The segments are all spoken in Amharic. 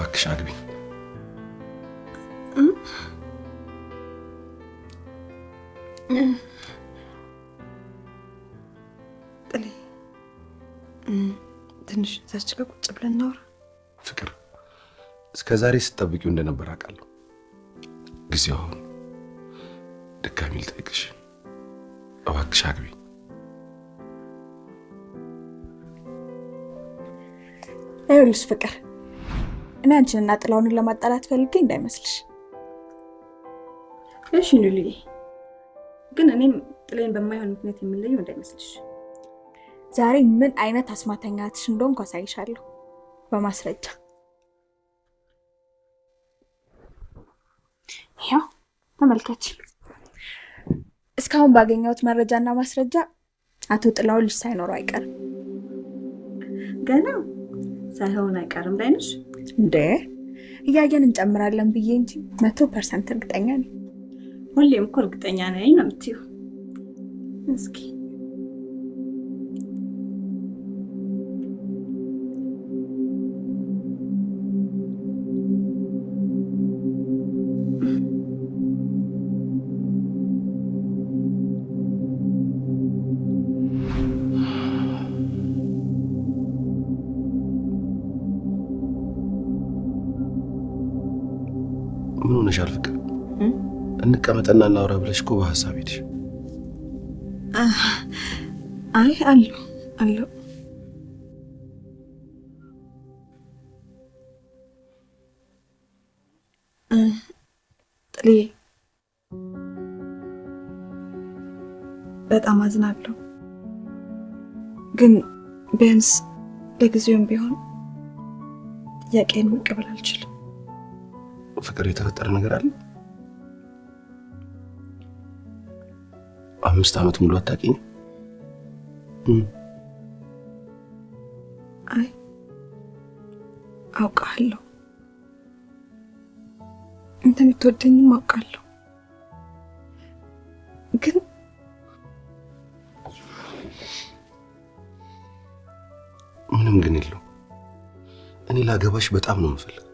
እባክሽ አግቢኝ። ጥሌ ትንሽ እዛች ጋር ቁጭ ብለን እናውራ። ፍቅር እስከ ዛሬ ስትጠብቂው እንደነበር አውቃለሁ። ጊዜው አሁን። ድጋሚ ልጠይቅሽ፣ እባክሽ አግቢኝ። ይኸውልሽ ፍቅር፣ እኔ አንቺንና ጥላሁንን ለማጣላት ፈልጌ እንዳይመስልሽ። እሺ ሉልዬ፣ ግን እኔም ጥሌን በማይሆን ምክንያት የምንለየው እንዳይመስልሽ። ዛሬ ምን አይነት አስማተኛትሽ እንደሆንኩ አሳይሻለሁ በማስረጃ። ይኸው ተመልከች። እስካሁን ባገኘሁት መረጃና ማስረጃ አቶ ጥላሁን ልጅ ሳይኖረው አይቀርም። ገና ሳይሆን አይቀርም ላይ ነሽ እንዴ? እያየን እንጨምራለን ብዬ እንጂ 100% እርግጠኛ ነኝ። ሁሌም እኮ እርግጠኛ ነኝ ነው የምትይው። እስኪ ምን ሆነሻል ፍቅር? እንቀመጥና እናውራ ብለሽ እኮ በሀሳብ ሄድሽ። አይ አለሁ አለሁ። ጥልዬ በጣም አዝናለሁ፣ ግን ቢያንስ ለጊዜውም ቢሆን ጥያቄን መቀበል አልችልም። ፍቅር የተፈጠረ ነገር አለ? 5 ዓመት ሙሉ አታውቂኝም? አይ አውቃለሁ፣ እንደምትወደኝም አውቃለሁ፣ ግን ምንም ግን የለውም። እኔ ላገባሽ በጣም ነው የምፈልገው።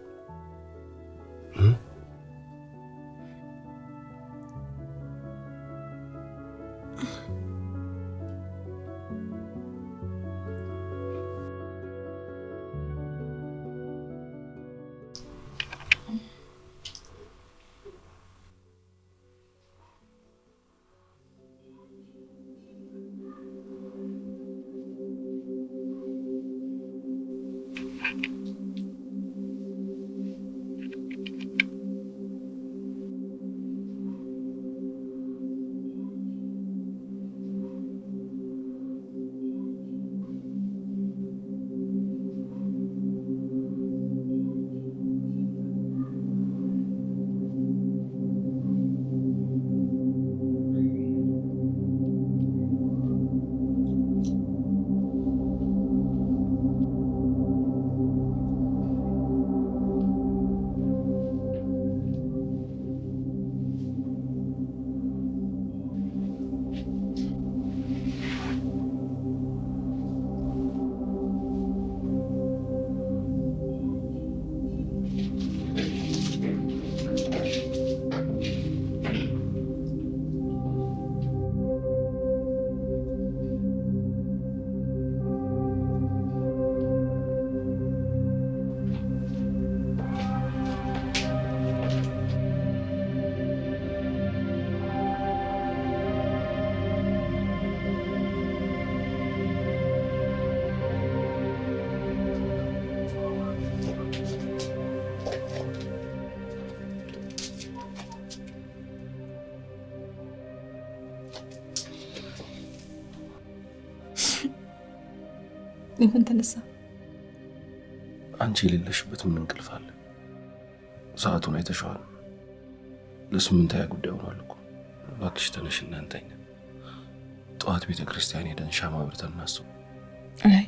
ለምን ተነሳ? አንቺ የሌለሽበት ምን እንቅልፍ አለ? ሰዓቱን አይተሽዋል። ለ8:20 ጉዳይ ሆኗል እኮ። እባክሽ ተነሽና እንተኛ። ጠዋት ቤተክርስቲያን ሄደን ሻማ አብርተን እናስብ። አይ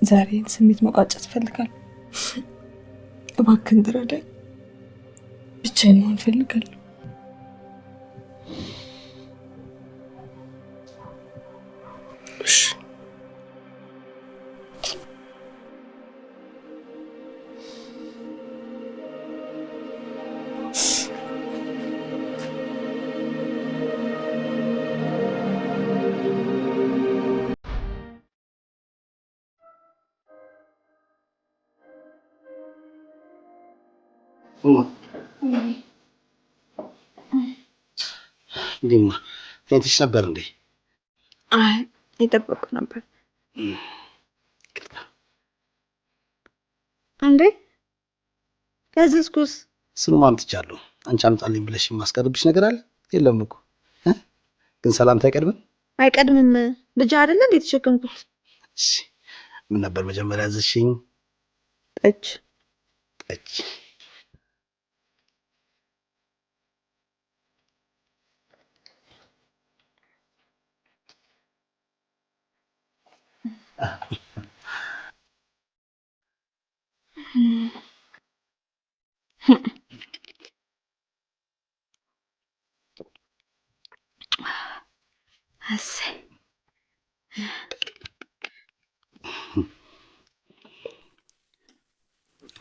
ዛሬን ስሜት መቋጨት እፈልጋለሁ። እባክህን ትረዳኝ። ብቻዬን መሆን እፈልጋለሁ። እሺ። እንዴማ ተኝተሽ ነበር እንዴ? አይ የጠበቅኩ ነበር። እንዴ ያዘዝኩስ? እሱንማ አምጥቻለሁ። አንቺ አምጣልኝ ብለሽ የማስቀርብሽ ነገር አለ? የለም እኮ። ግን ሰላምታ አይቀድምም? አይቀድምም። ልጅ አይደለ እንዴ የተሸከምኩት? እሺ ምን ነበር መጀመሪያ ያዘዝሽኝ? ጠጅ። ጠጅ። እሰይ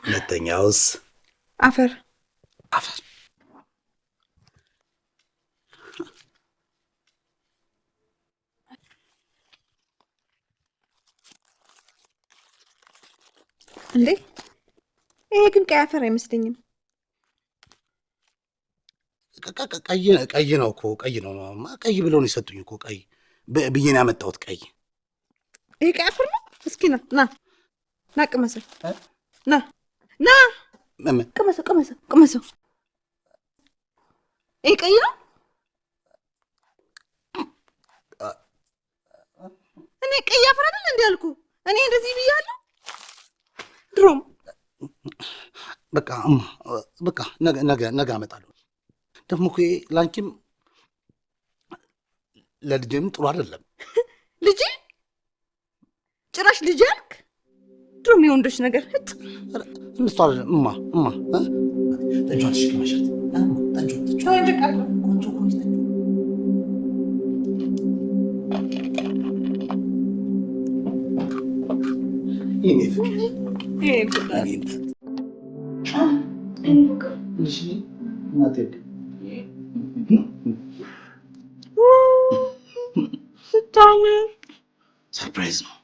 ሁለተኛውስ? አፈር። አፈር። እንዴ ይሄ ግን ቀይ አፈር አይመስለኝም። ቀይ ቀይ ነው እኮ፣ ቀይ ነው። ቀይ ብለው ነው የሰጡኝ እኮ፣ ቀይ ብዬ ነው ያመጣሁት። ቀይ። ይሄ ቀይ አፈር ነው? እስኪ ና ና ና ቅመሰው። ና ና ቅመሰው ቅመሰው ቅመሰው። ይሄ ቀይ ነው? እኔ ቀይ አፈር አይደል እንዴ ያልኩህ? እኔ እንደዚህ ብያለሁ ድሮም። በቃ እማ፣ በቃ ነገ ነገ ነገ አመጣለሁ። ደግሞ እኮ ይሄ ላንቺም ለልጄም ጥሩ አይደለም። ልጄ? ጭራሽ ልጄ አልክ? ድሮም የወንዶች ነገር። እነሱ አይደለም እማ፣ እማ ጠጇን እሺ ቅመሻት። ጠጇን፣ ጠጇን። ቆንጆ እኮ ነች ጠጇ። የኔ ፍቅር፣ የኔ እናት። እሺ እናቴ። ስታምር። Surprise ነው።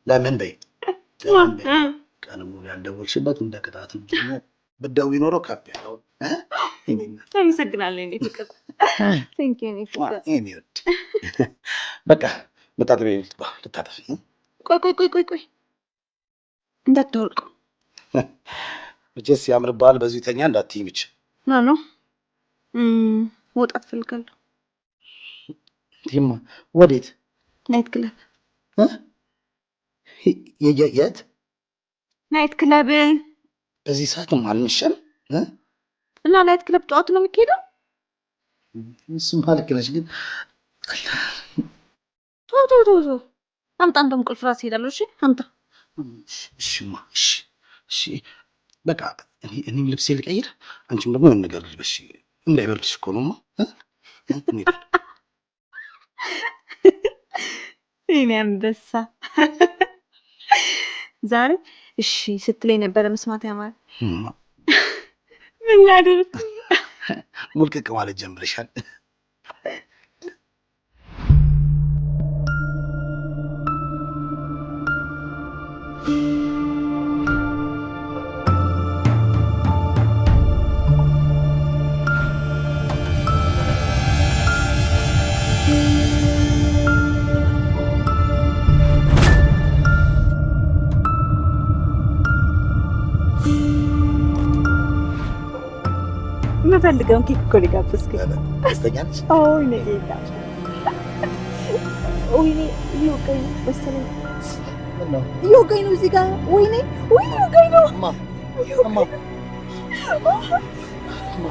ለምን በይ፣ ለምን በይ። ቀን ሙሉ ያልደወልሽበት እንደ ቅጣት ነው። ብትደውይ ኖሮ ከፍ ያለው። አመሰግናለሁ የኔ ፍቅር። Thank you የኔ ፍቅር። የኔ ውድ። በቃ መታጠቢያ ቤት ልግባ፣ ልታጠብ። ቆይ ቆይ ቆይ ቆይ ቆይ እንዳትወርቅ። መቼስ ያምርብሃል በዚሁ ተኛ እንዳትዪ ብቻ። No, no፣ መውጣት እፈልጋለሁ። እንዴማ ወዴት? Night club። የት? Night club። በዚህ ሰዓት አልመሸም? እና night club ጠዋት ነው የሚካሄደው? እሱማ ልክ ነሽ፣ ግን ተው ተው ተው ተው፣ አምጣ። እንደውም ቁልፍ እራሴ እሄዳለሁ። እሺ አምጣ። እሺማ፣ እሺ እሺ። በቃ እኔም ልብሴ ልቀይር፣ አንቺም ደግሞ የሆነ ነገር ልበሽ፣ እንዳይበርድሽ እኮ ነውማ። የእኔ አንበሳ፣ ዛሬ እሺ ስትለኝ ነበረ መስማት ያማረ። ምን ላድርግ? ሙልቅቅ ማለት ጀምረሻል። የምፈልገውን ኬክ እኮ ነው የጋበዝከኝ። ደስተኛ ነሽ? ወይኔ ጌታ፣ ወይኔ እየወጋኝ ነው መሰለኝ። ምነው? እየወጋኝ ነው እዚህ ጋር። ወይኔ ወይኔ እየወጋኝ ነው። እማ እማ እማ።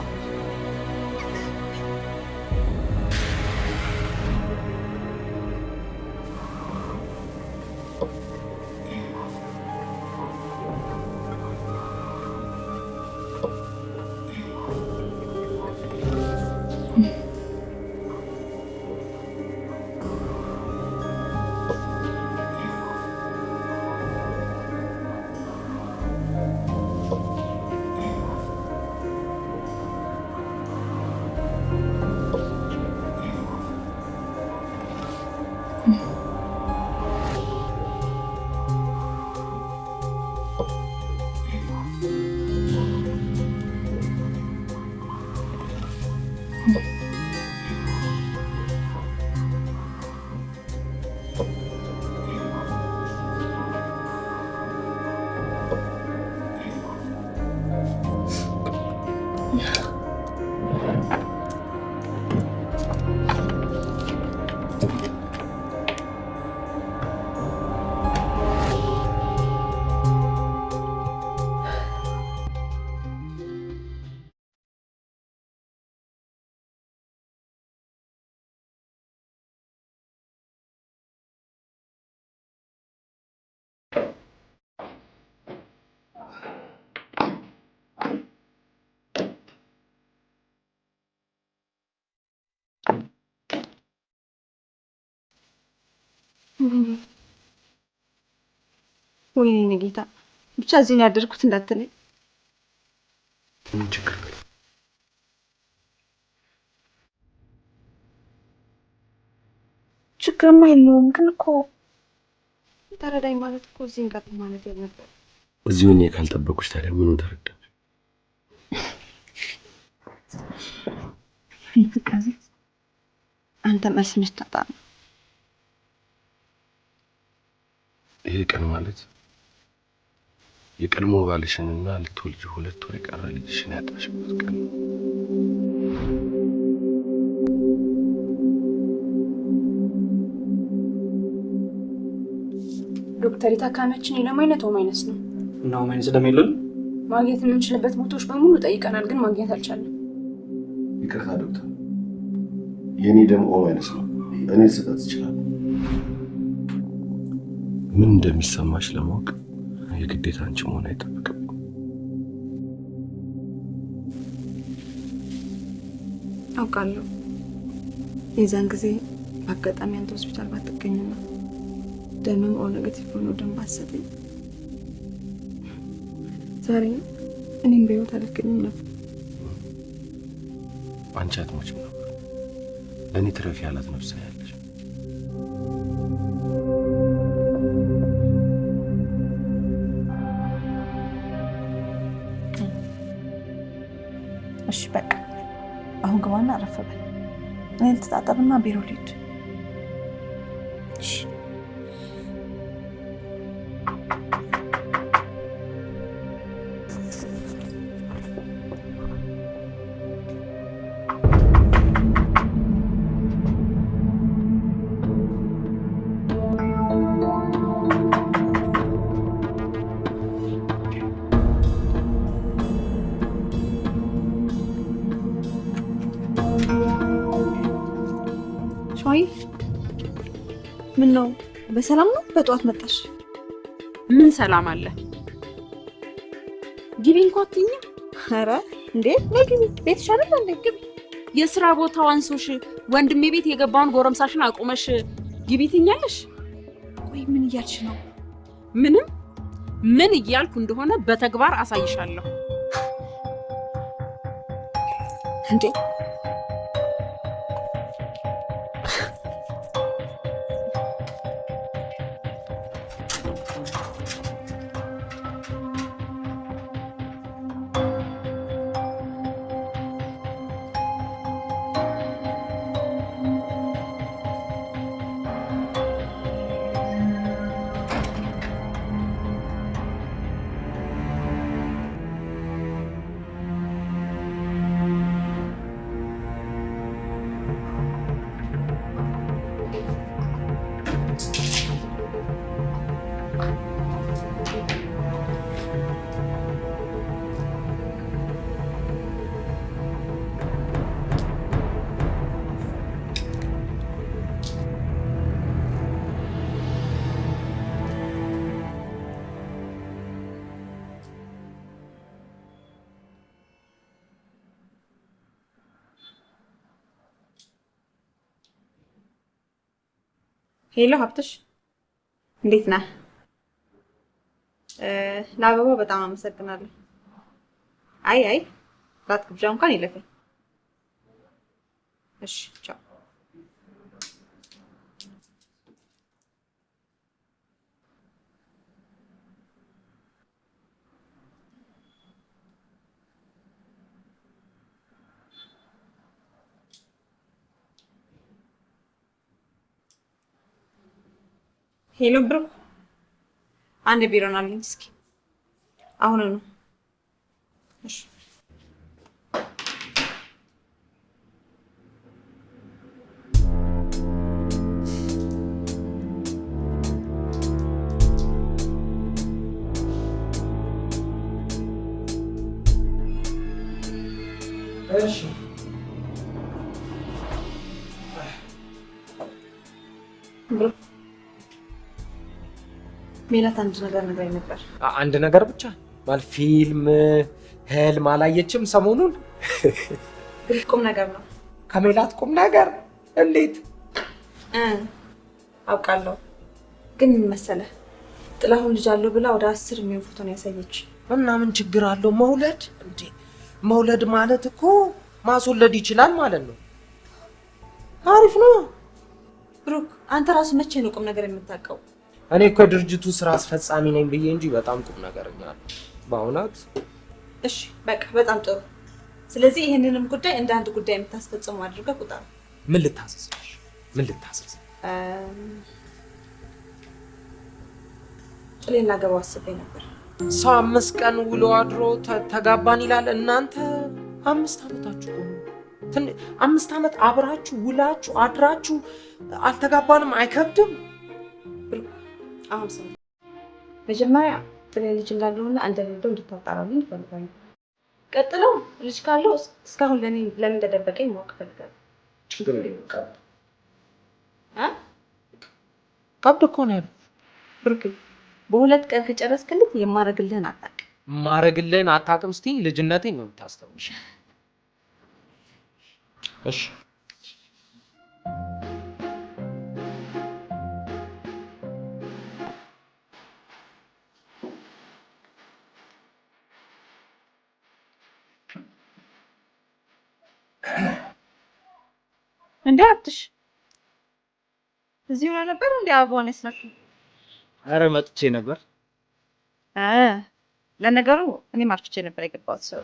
ወይኔ የኔ ጌታ፣ ብቻ እዚህ ነው ያደርኩት እንዳትለኝ። ምን ችግር አለ? ችግርማ የለውም ግን እኮ ተረዳኝ ማለት እኮ እዚህ እንቀጥል ማለት ነበር። እዚሁ እኔ ካልጠበኩሽ ታዲያ ምኑን ተረዳሽ? አንተ መልስ መስጠት ነው። ይሄ ቀን ማለት የቀድሞ ባልሽንና ልትወልጂ 2 ወር የቀረ ልጅሽን ያጣሽበት ቀን ነው። ዶክተር የታካሚያችን የደም አይነት O minus ነው። እና O minus ደም የለንም? ማግኘት የምንችልበት ቦታዎች በሙሉ ጠይቀናል፣ ግን ማግኘት አልቻልንም። ይቅርታ ዶክተር፣ የኔ ደም O minus ነው። እኔ ልሰጣት እችላለሁ። ምን እንደሚሰማሽ ለማወቅ የግዴታ አንቺ መሆን አይጠበቅም። አውቃለሁ። የዛን ጊዜ በአጋጣሚ አንተ ሆስፒታል ባትገኝና ደምም O negative ሆኖ ደም ባትሰጠኝ ዛሬ እኔም በህይወት አልገኝም ነበር። አንቺ አትሞችም ነበር። ለእኔ ትረፊ ያላት ነፍስ ነው ያለሽ። እሺ በቃ አሁን ግባና አረፍ በል። እኔ ልተጣጠብና ቢሮ ልሂድ። እሺ። ሸዋዬ ምን ነው በሰላም ነው? በጠዋት መጣሽ? ምን ሰላም አለ? ግቢ እንኳን አትይኝም። ኧረ እንዴ ነይ ግቢ። ቤትሽ አይደል እንዴ? ግቢ። የስራ ቦታው አንሶሽ ወንድሜ ቤት የገባውን ጎረምሳሽን አቁመሽ ግቢ ትይኛለሽ? ቆይ ምን እያልሽ ነው? ምንም ምን እያልኩ እንደሆነ በተግባር አሳይሻለሁ። እንዴ Hello ሀብትሽ፣ እንዴት ነህ? ለአበባው በጣም አመሰግናለሁ። አይ አይ ራት ግብዣ እንኳን ይለፈኝ። እሺ ቻው። Hello ብሩክ፣ አንድ ቢሮ ናለኝ እስኪ አሁን ነው። እሺ እሺ ብሩክ፣ ሜላት አንድ ነገር ነግራኝ ነበር። አንድ ነገር ብቻ ማለት ፊልም ህልም አላየችም ሰሞኑን? ብሩክ ቁም ነገር ነው። ከሜላት ቁም ነገር እንዴት? አውቃለሁ ግን ምን መሰለህ ጥላሁን ልጅ አለው ብላ ወደ 10 የሚሆን ፎቶ ነው ያሳየች። እና ምን ችግር አለው መውለድ? እንዴ መውለድ ማለት እኮ ማስወለድ ይችላል ማለት ነው። አሪፍ ነው። ብሩክ አንተ ራሱ መቼ ነው ቁም ነገር የምታውቀው? እኔ እኮ የድርጅቱ ስራ አስፈጻሚ ነኝ ብዬ እንጂ በጣም ቁም ነገረኛ ነኝ በእውነት። እሺ በቃ በጣም ጥሩ። ስለዚህ ይሄንንም ጉዳይ እንደ አንድ ጉዳይ የምታስፈጽመው አድርገህ ቁጠር። ምን ልታዘዝልሽ? ምን ልታዘዝ? ጥሌን ላገባው አስቤ ነበር። ሰው 5 ቀን ውሎ አድሮ ተጋባን ይላል። እናንተ 5 ዓመታችሁ እኮ ነው። 5 ዓመት አብራችሁ ውላችሁ አድራችሁ አልተጋባንም። አይከብድም? አሁን ሰው መጀመሪያ ጥሌ ልጅ እንዳለውና እንደሌለው እንድታጣራልኝ እፈልጋለሁ። ቀጥለው ልጅ ካለው እስካሁን ለኔ ለምን እንደደበቀኝ ማወቅ እፈልጋለሁ። ችግር የለም። ቀብድ እኮ ነው ያለው። ብሩክ በ2 ቀን ከጨረስክልኝ የማረግልህን አታውቅም። ማረግልህን አታውቅም ስትይ ልጅነቴን ነው የምታስታውሽ። እሺ እንዴ አብትሽ እዚህ ሆነ ነበር እንዴ አበባውን ያስነካው? አረ መጥቼ ነበር። ለነገሩ እኔም አርፍቼ ነበር የገባሁት። ሰው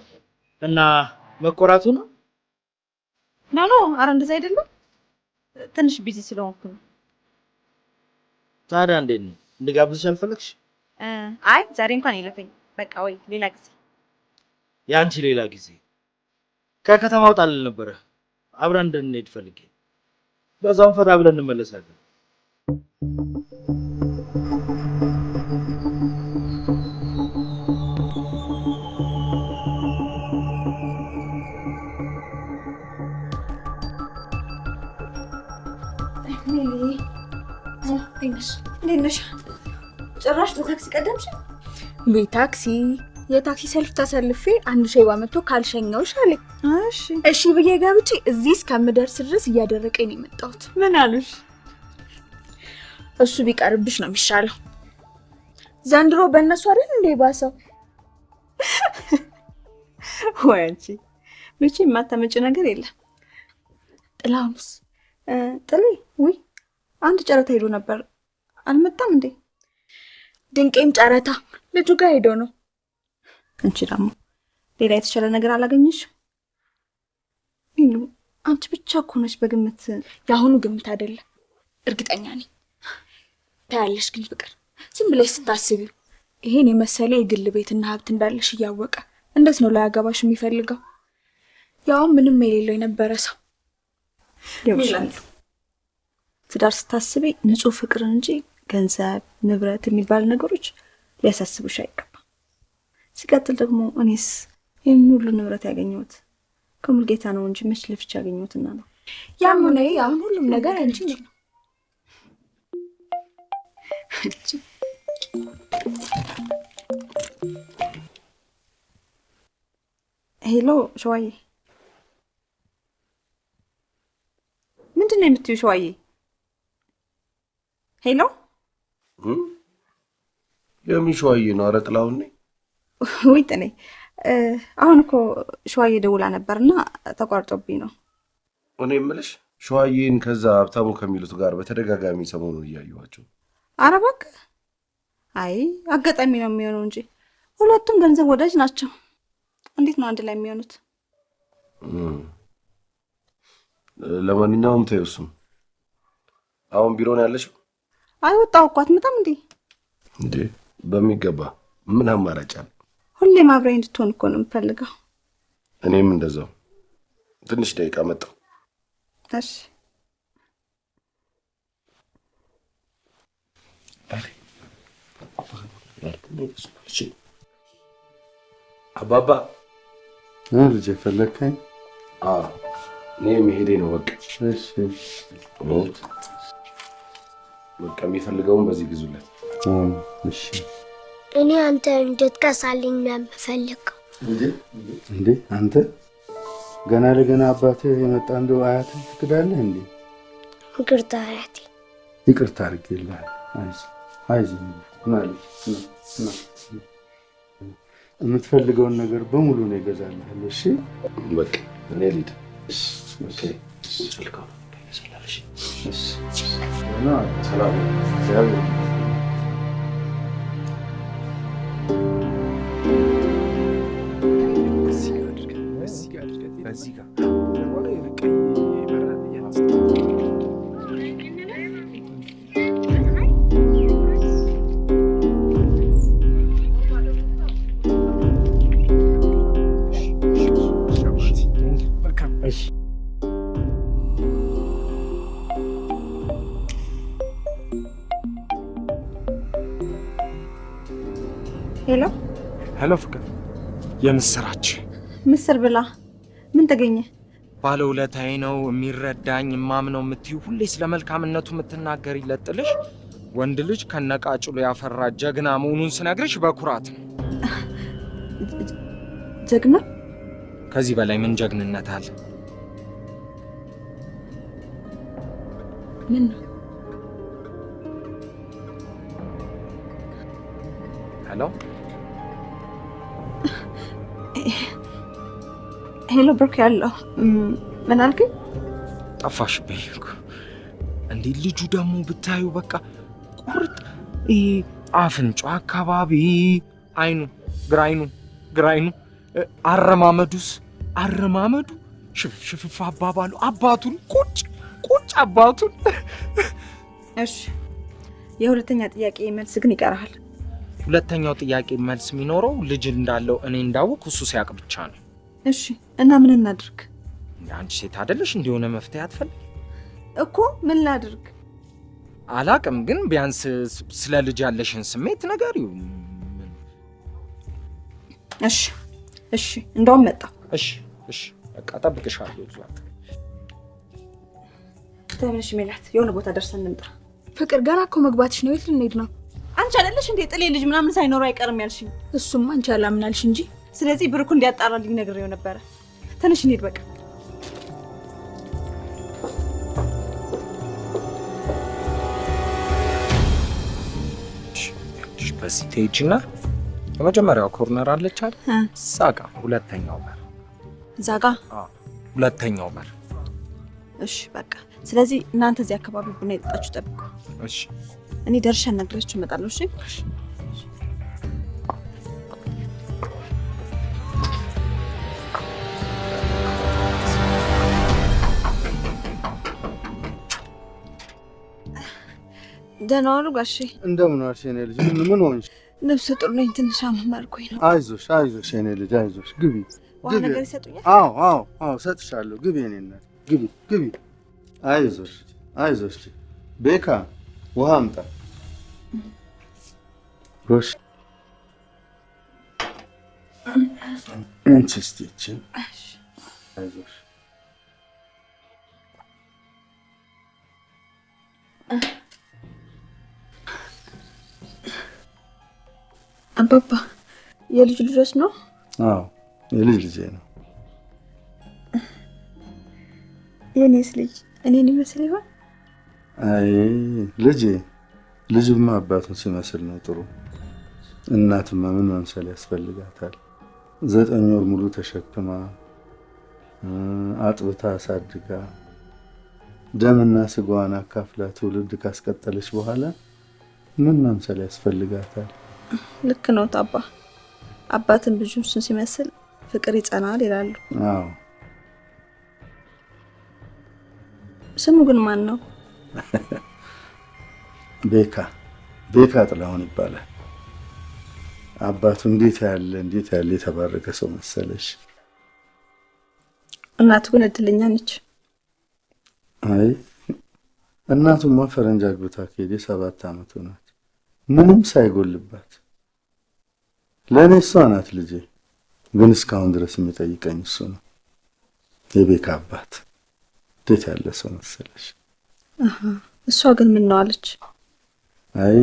እና መቆራቱ ነው? No no፣ አረ እንደዛ አይደለም። ትንሽ busy ስለሆንኩ ነው። ታዲያ እንዴት ነው? እንድጋብዝሽ አልፈለግሽ? አይ ዛሬ እንኳን ይለፈኝ። በቃ ወይ ሌላ ጊዜ። ያንቺ ሌላ ጊዜ። ከከተማ ወጣልን ነበረ አብረን እንድንሄድ ፈልጌ፣ በዛውም ፈታ ብለን እንመለሳለን። እንዴት ነሽ? ጭራሽ በታክሲ ቀደምሽ? በታክሲ የታክሲ ሰልፍ ተሰልፌ አንድ ሼባ መጥቶ ካልሸኘሁሽ አለኝ። እሺ እሺ ብዬ ገብቼ እዚህ እስከምደርስ ድረስ እያደረቀኝ ነው የመጣሁት። ምን አሉሽ? እሱ ቢቀርብሽ ነው የሚሻለው። ዘንድሮ በእነሱ አይደል እንዴ ባሰው? ወይ አንቺ መቼ የማታመጪ ነገር የለም። ጥላሁንስ? ጥሌ ውይ አንድ ጨረታ ሄዶ ነበር አልመጣም እንዴ? ድንቄም ጨረታ ልጁ ጋር ሄዶ ነው። አንቺ ደግሞ ሌላ የተሻለ ነገር አላገኘሽም? ቢሉ አንቺ ብቻ እኮ ነሽ በግምት። የአሁኑ ግምት አይደለም እርግጠኛ ነኝ። ታያለሽ ግን ፍቅር ዝም ብለሽ ስታስቢው ይሄን የመሰለ የግል ቤትና ሀብት እንዳለሽ እያወቀ እንዴት ነው ላያገባሽ የሚፈልገው? ያው ምንም የሌለው የነበረ ሰው። ይኸውልሽ ትዳር ስታስቢ ንጹህ ፍቅርን እንጂ ገንዘብ ንብረት የሚባል ነገሮች ሊያሳስቡሽ አይገባም። ሲቀጥል ደግሞ እኔስ ይሄን ሁሉ ንብረት ያገኘሁት ከሙልጌታ ነው እንጂ መች ለፍቼ ያገኘሁትና ነው። ያም ሆነ ይህ አሁን ሁሉም ነገር አንቺ ነው። Hello ሸዋዬ፣ ምንድን ነው የምትይው? ሸዋዬ hello። የምን ሸዋዬ ነው? ኧረ ጥላሁን ነኝ። ውይ ጥኔ፣ አሁን እኮ ሸዋዬ ደውላ ነበርና ተቋርጦብኝ ነው። እኔ የምልሽ ሸዋዬን ከዛ ሀብታሙ ከሚሉት ጋር በተደጋጋሚ ሰሞኑን እያየኋቸው። ኧረ እባክህ። አይ አጋጣሚ ነው የሚሆነው እንጂ ሁለቱም ገንዘብ ወዳጅ ናቸው። እንዴት ነው አንድ ላይ የሚሆኑት? ለማንኛውም ተይው እሱን። አሁን ቢሮ ነው ያለሽው? አይ ወጣሁ እኮ። አትመጣም እንዴ? እንዴ በሚገባ። ምን አማራጭ አለ? ሁሌም አብረኝ እንድትሆን እኮ ነው የምፈልገው። እኔም እንደዛው። ትንሽ ደቂቃ መጣሁ። እሺ። አባባ ልጄ ፈለግከኝ? አዎ እኔ መሄዴ ነው። በቃ እሺ። በቃ የሚፈልገውን በዚህ ግዙለት። እሺ። እኔ አንተ እንድትገዛልኝ ነው የምፈልገው። እንዴ አንተ ገና ለገና አባትህ የመጣ እንደው አያትህ ትክዳለህ እንዴ? ይቅርታ አያቴ። ይቅርታ አድርጌልሃለሁ። አይዞህ። አይዞህ ና ልጅ ና ና። የምትፈልገውን ነገር በሙሉ ነው እገዛልሃለሁ። እሺ በቃ እኔ ልሂድ። Okay ስልካው እገዛልሃለሁ። እሺ ና ሰላም እግዚአብሔር በዚህ ጋር Hello Hello፣ ፍቅር የምስራች። ምስር ብላ። ምን ተገኘ? ባለውለታዬ ነው የሚረዳኝ የማምነው የምትዩ ሁሌ ስለ መልካምነቱ የምትናገሪለት ጥልሽ ወንድ ልጅ ከነቃጭሉ ያፈራ ጀግና መሆኑን ስነግርሽ በኩራት ነው። ጀግና? ከዚህ በላይ ምን ጀግንነት አለ? ምን ነው? Hello Hello፣ ብሩክ ያለው ምን አልከኝ? ጠፋሽብኝ እኮ እንዴ! ልጁ ደግሞ ብታዩ በቃ ቁርጥ ይሄ አፍንጫው አካባቢ አይኑ ግራ አይኑ አረማመዱስ አረማመዱ ሽፍሽፍፍ አባባሉ አባቱን ቁጭ ቁጭ አባቱን። እሺ የሁለተኛ ጥያቄ መልስ ግን ይቀርሃል። ሁለተኛው ጥያቄ መልስ የሚኖረው ልጅ እንዳለው እኔ እንዳወቅኩ እሱ ሲያውቅ ብቻ ነው። እሺ እና ምን እናድርግ? አንቺ ሴት አይደለሽ እንዲሆነ መፍትሄ አትፈልጊ እኮ? ምን ላድርግ አላቅም፣ ግን ቢያንስ ስለ ልጅ ያለሽን ስሜት ንገሪው። እሺ እሺ፣ እንደውም መጣ። እሺ እሺ፣ በቃ እጠብቅሻለሁ። እዚሁ ተምንሽ ሜላት፣ የሆነ ቦታ ደርሰን እንምጣ። ፍቅር ገና እኮ መግባትሽ ነው። የት ልንሄድ ነው? አንቺ አይደለሽ እንዴ ጥሌ ልጅ ምናምን ሳይኖረው አይቀርም ያልሽኝ? እሱማ አንቺ አላምናልሽ እንጂ። ስለዚህ ብሩክ እንዲያጣራልኝ ነግሬው ነበረ። ትንሽ እንሂድ በቃ። በዚህ ትሄጂና የመጀመሪያው corner አለች አይደል? እዛ ጋ ሁለተኛው በር። እዛ ጋ ሁለተኛው በር። እሺ በቃ ስለዚህ እናንተ እዚህ አካባቢ ቡና የጠጣችሁ ጠብቁ። እሺ እኔ ደርሼ አናግራችሁ እመጣለሁ። እሺ ደህና ዋሉ ጋሼ። እንደምን ዋልሽ የኔ ልጅ? ምን ሆንሽ? ነፍሰ ጡር ነኝ፣ ትንሽ አመም አድርጎኝ ነው። አይዞሽ አይዞሽ የኔ ልጅ አይዞሽ። ግቢ። ውሃ ነገር ይሰጡኛል? አዎ አዎ አዎ እሰጥሻለሁ። ግቢ የኔ እናት ግቢ ግቢ። አይዞሽ አይዞሽ። ቤካ ውሃ አምጣ። ጎሽ እንቺ እስቲ ይህችን። አይዞሽ። አባባ የልጅ ልጆች ነው? አዎ የልጅ ልጄ ነው። የኔስ ልጅ እኔን ይመስል ይሆን? አይ ልጄ ልጅማ አባቱን ሲመስል ነው ጥሩ። እናትማ ምን መምሰል ያስፈልጋታል? 9 ወር ሙሉ ተሸክማ አጥብታ አሳድጋ ደምና ስጋዋን አካፍላ ትውልድ ካስቀጠለች በኋላ ምን መምሰል ያስፈልጋታል? ልክ ነው አባ። አባትን ልጁን ሲመስል ፍቅር ይጸናል ይላሉ። አዎ። ስሙ ግን ማን ነው? ቤካ ቤካ ጥላሁን ይባላል። አባቱ እንዴት ያለ የተባረከ ሰው መሰለሽ። እናቱ ግን እድለኛ ነች። አይ እናቱማ ፈረንጅ አግብታ ከሄደ 7 ዓመቱ ናት። ምንም ሳይጎልባት። ለእኔ እሷ ናት ልጄ። ግን እስካሁን ድረስ የሚጠይቀኝ እሱ ነው። የቤካ አባት እንዴት ያለ ሰው መሰለሽ። እሷ ግን ምን ነው አለች? አይ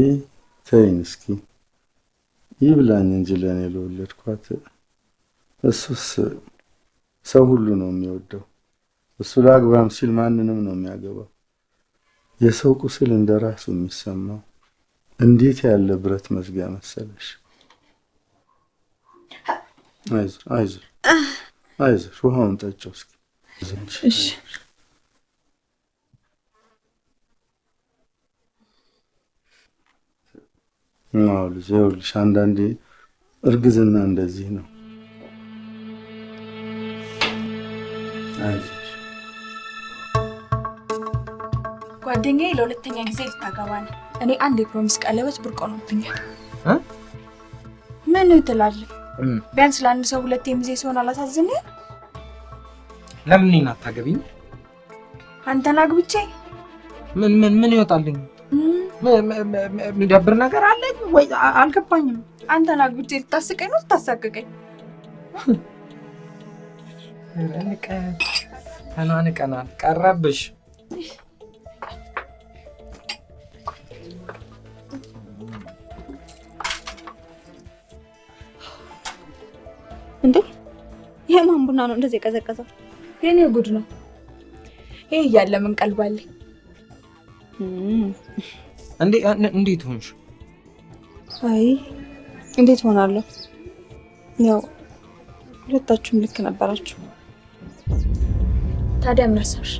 ተይኝ እስኪ ይብላኝ እንጂ ለእኔ ለወለድኳት። እሱስ ሰው ሁሉ ነው የሚወደው። እሱ ላግባም ሲል ማንንም ነው የሚያገባው። የሰው ቁስል እንደራሱ የሚሰማው እንዴት ያለ ብረት መዝጊያ መሰለሽ። አይዞሽ አይዞሽ አይዞሽ፣ ውሃውን ጠጪው እስኪ። እሺ አዎ ልጄ፣ ይኸውልሽ አንዳንዴ እርግዝና እንደዚህ ነው። አይዞሽ። ጓደኛዬ ለሁለተኛ ጊዜ ልታገባ ነው። እኔ አንድ የ promise ቀለበት ብርቅ ሆኖብኛል። ምን ትላለህ? ቢያንስ ለአንድ ሰው ሁለቴ ሚዜ ሲሆን አላሳዝንህም? ለምን እኔን አታገቢኝ? አንተን አግብቼ ምን ምን ምን ይወጣልኝ? የሚደብር ነገር አለኝ ወይ? አልገባኝም። አንተን አግብቼ ልታስቀኝ ነው ልታሳቅቀኝ? ተናንቀናል። ቀረብሽ። እንዴ የማን ቡና ነው እንደዚህ የቀዘቀዘው? የኔ ጉድ ነው ይሄ። እያለ ምን ቀልባለኝ? እንዴ እንዴት ሆንሽ? አይ እንዴት ሆናለሁ? ያው ሁለታችሁም ልክ ነበራችሁ። ታዲያ ምን አሰብሽ?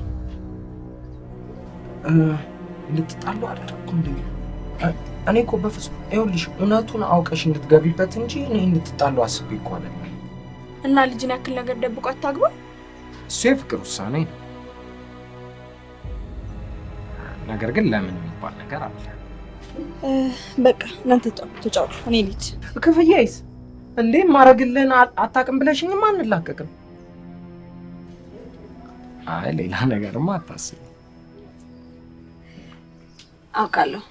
እንድትጣሉ አደረኩ እንዴ? እኔ እኮ በፍጹም ይኸውልሽ፣ እውነቱን አውቀሽ እንድትገቢበት እንጂ እኔ እንድትጣሉ አስቤ እኮ አይደለም። እና ልጅን ያክል ነገር ደብቆ አታግባ። እሱ የፍቅር ውሳኔ ነው። ነገር ግን ለምን የሚባል ነገር አለ። በቃ እናንተ ተጫወቱ፣ እኔ ልሂድ። ክፍያይስ እንዴ ማረግልን አታውቅም ብለሽኝማ አንላቀቅም። አይ ሌላ ነገርማ አታስቢ። አውቃለሁ፣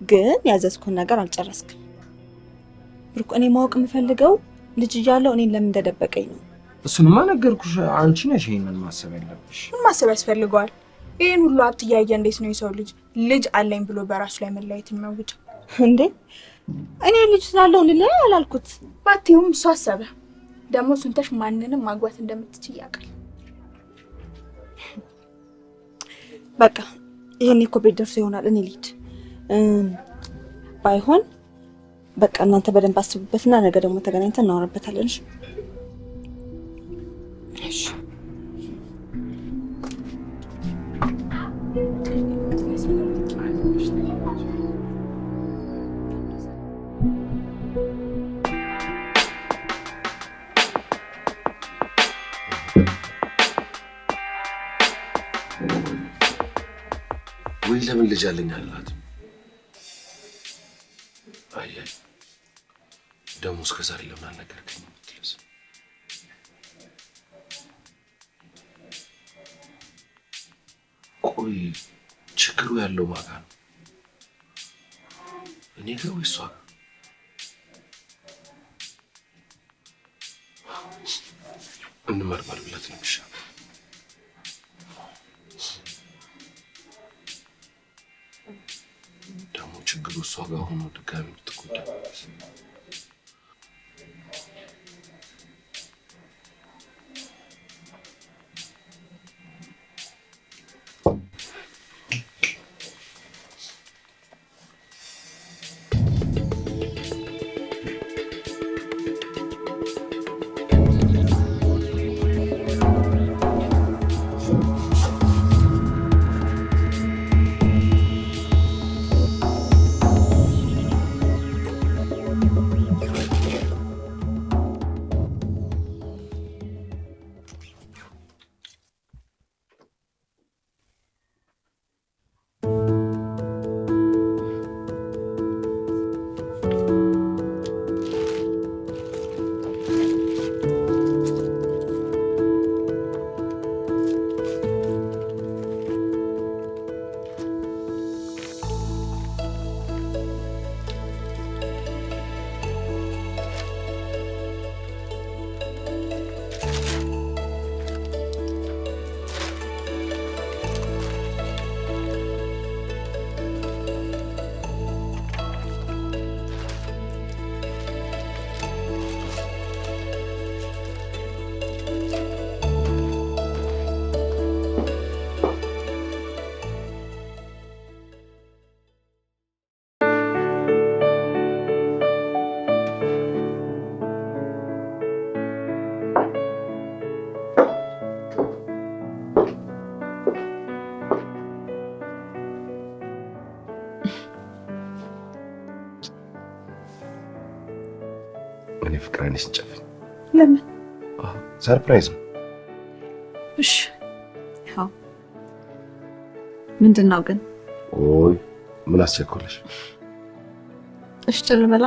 ግን ያዘዝኩን ነገር አልጨረስክም ብሩክ። እኔ ማወቅ የምፈልገው ልጅ እያለሁ እኔን ለምን እንደደበቀኝ ነው። እሱንማ ነገርኩሽ። አንቺ ነሽ ይሄንን ማሰብ ያለብሽ። ምን ማሰብ ያስፈልገዋል? ይሄን ሁሉ ሀብት እያየ እንዴት ነው የሰው ልጅ ልጅ አለኝ ብሎ በራሱ ላይ መለያየት የሚያውጀው? እንዴ እኔ ልጅ ስላለው እንለያ አላልኩት። ባትይውም እሱ አሰበ። ደግሞ እሱን ተሽ ማንንም ማግባት እንደምትችይ ያውቃል። በቃ ይሄኔ እኮ ቤት ደርሶ ይሆናል። እኔ ልሂድ። ባይሆን በቃ እናንተ በደንብ አስቡበትና ነገ ደግሞ ተገናኝተን እናወራበታለን። እሺ? እሺ። ወይ ለምን ልጅ አለኝ አልላትም። አይ ደግሞ እስከ ዛሬ ለምን አልነገርከኝም ብትልስ? ቆይ ችግሩ ያለው ማን ጋር ነው? እኔ ጋር ወይ እሷ ጋር? እንመርመር ብላት ነው የሚሻለው። ደግሞ ችግሩ እሷ ጋር ሆኖ ድጋሚ ብትጎዳ እኔ ፍቅር አይንሽን ጨፍኝ። ለምን? Surprise ነው። እሺ ያው ምንድን ነው ግን? ኦይ ምን አስቸኮለሽ? እሺ ልበላ።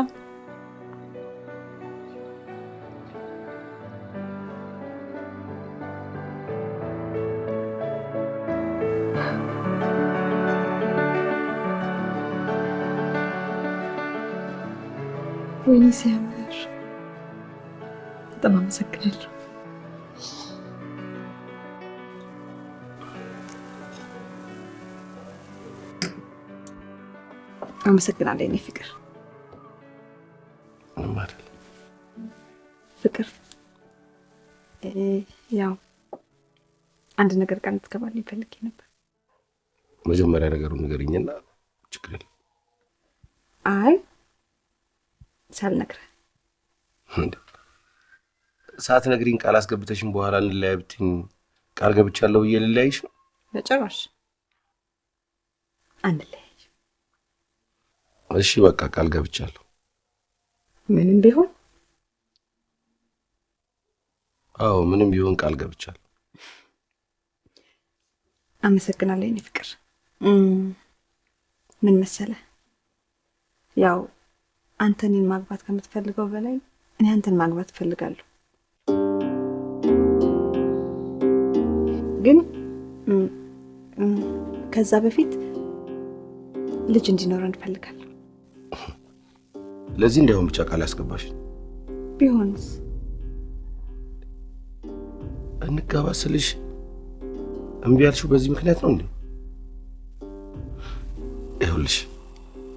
ወይኔ ሲያምር! በጣም አመሰግናለሁ። አመሰግናለሁ የኔ ፍቅር። ምንም አይደል። ፍቅር ያው አንድ ነገር ቃል እንድትገባልኝ ፈልጌ ነበር። መጀመሪያ ነገሩን ንገሪኝና ችግር የለም። አይ ሳልነግርህ እንዴ? ሳትነግሪኝ ቃል አስገብተሽኝ በኋላ እንለያይ ብትይኝ ቃል ገብቻለሁ ብዬ ልለያይሽ ነው? በጭራሽ አንለያይ። እሺ በቃ ቃል ገብቻለሁ። ምንም ቢሆን? አዎ ምንም ቢሆን ቃል ገብቻለሁ። አመሰግናለሁ የኔ ፍቅር። ምን መሰለህ፣ ያው አንተ እኔን ማግባት ከምትፈልገው በላይ እኔ አንተን ማግባት እፈልጋለሁ። ግን ከዛ በፊት ልጅ እንዲኖረን እፈልጋለሁ። ለዚህ እንዳይሆን ብቻ ቃል ያስገባሽ። ቢሆንስ? እንጋባ ስልሽ እምቢ ያልሽው በዚህ ምክንያት ነው እንዴ? ይኸውልሽ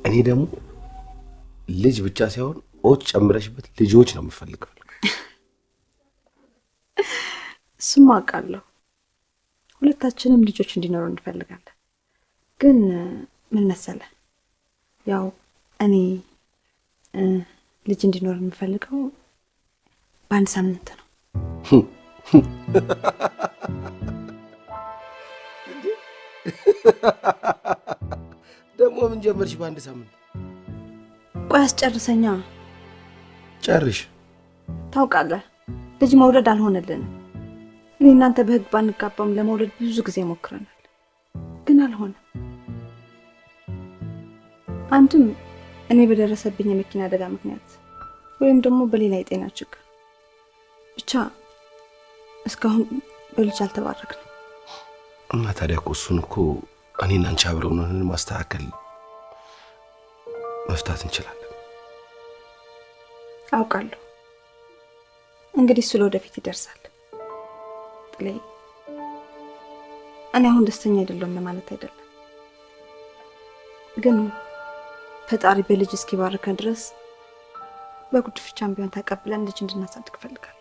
እኔ ደግሞ ልጅ ብቻ ሳይሆን ኦች ጨምረሽበት ልጆች ነው የምፈልገው። እሱማ አውቃለሁ። ሁለታችንም ልጆች እንዲኖሩ እንፈልጋለን። ግን ምን መሰለህ፣ ያው እኔ ልጅ እንዲኖር የምፈልገው በአንድ ሳምንት ነው። ደግሞ ምን ጀመርሽ በአንድ ሳምንት? ቆይ አስጨርሰኛ። ጨርሽ። ታውቃለህ ልጅ መውለድ አልሆነልንም። እኔ እናንተ በህግ ባንጋባም ለመውለድ ብዙ ጊዜ ሞክረናል፣ ግን አልሆነም። አንድም እኔ በደረሰብኝ የመኪና አደጋ ምክንያት ወይም ደግሞ በሌላ የጤና ችግር ብቻ እስካሁን በልጅ አልተባረክንም። እና ታዲያ እኮ እሱን እኮ እኔና አንቺ አብረን ሆነን ማስተካከል መፍታት እንችላለን። አውቃለሁ። እንግዲህ እሱ ለወደፊት ይደርሳል። ጥሌ፣ እኔ አሁን ደስተኛ አይደለሁም ለማለት አይደለም፣ ግን ፈጣሪ በልጅ እስኪባርከን ድረስ በጉድፍቻም ቢሆን ተቀብለን ልጅ እንድናሳድግ እፈልጋለሁ።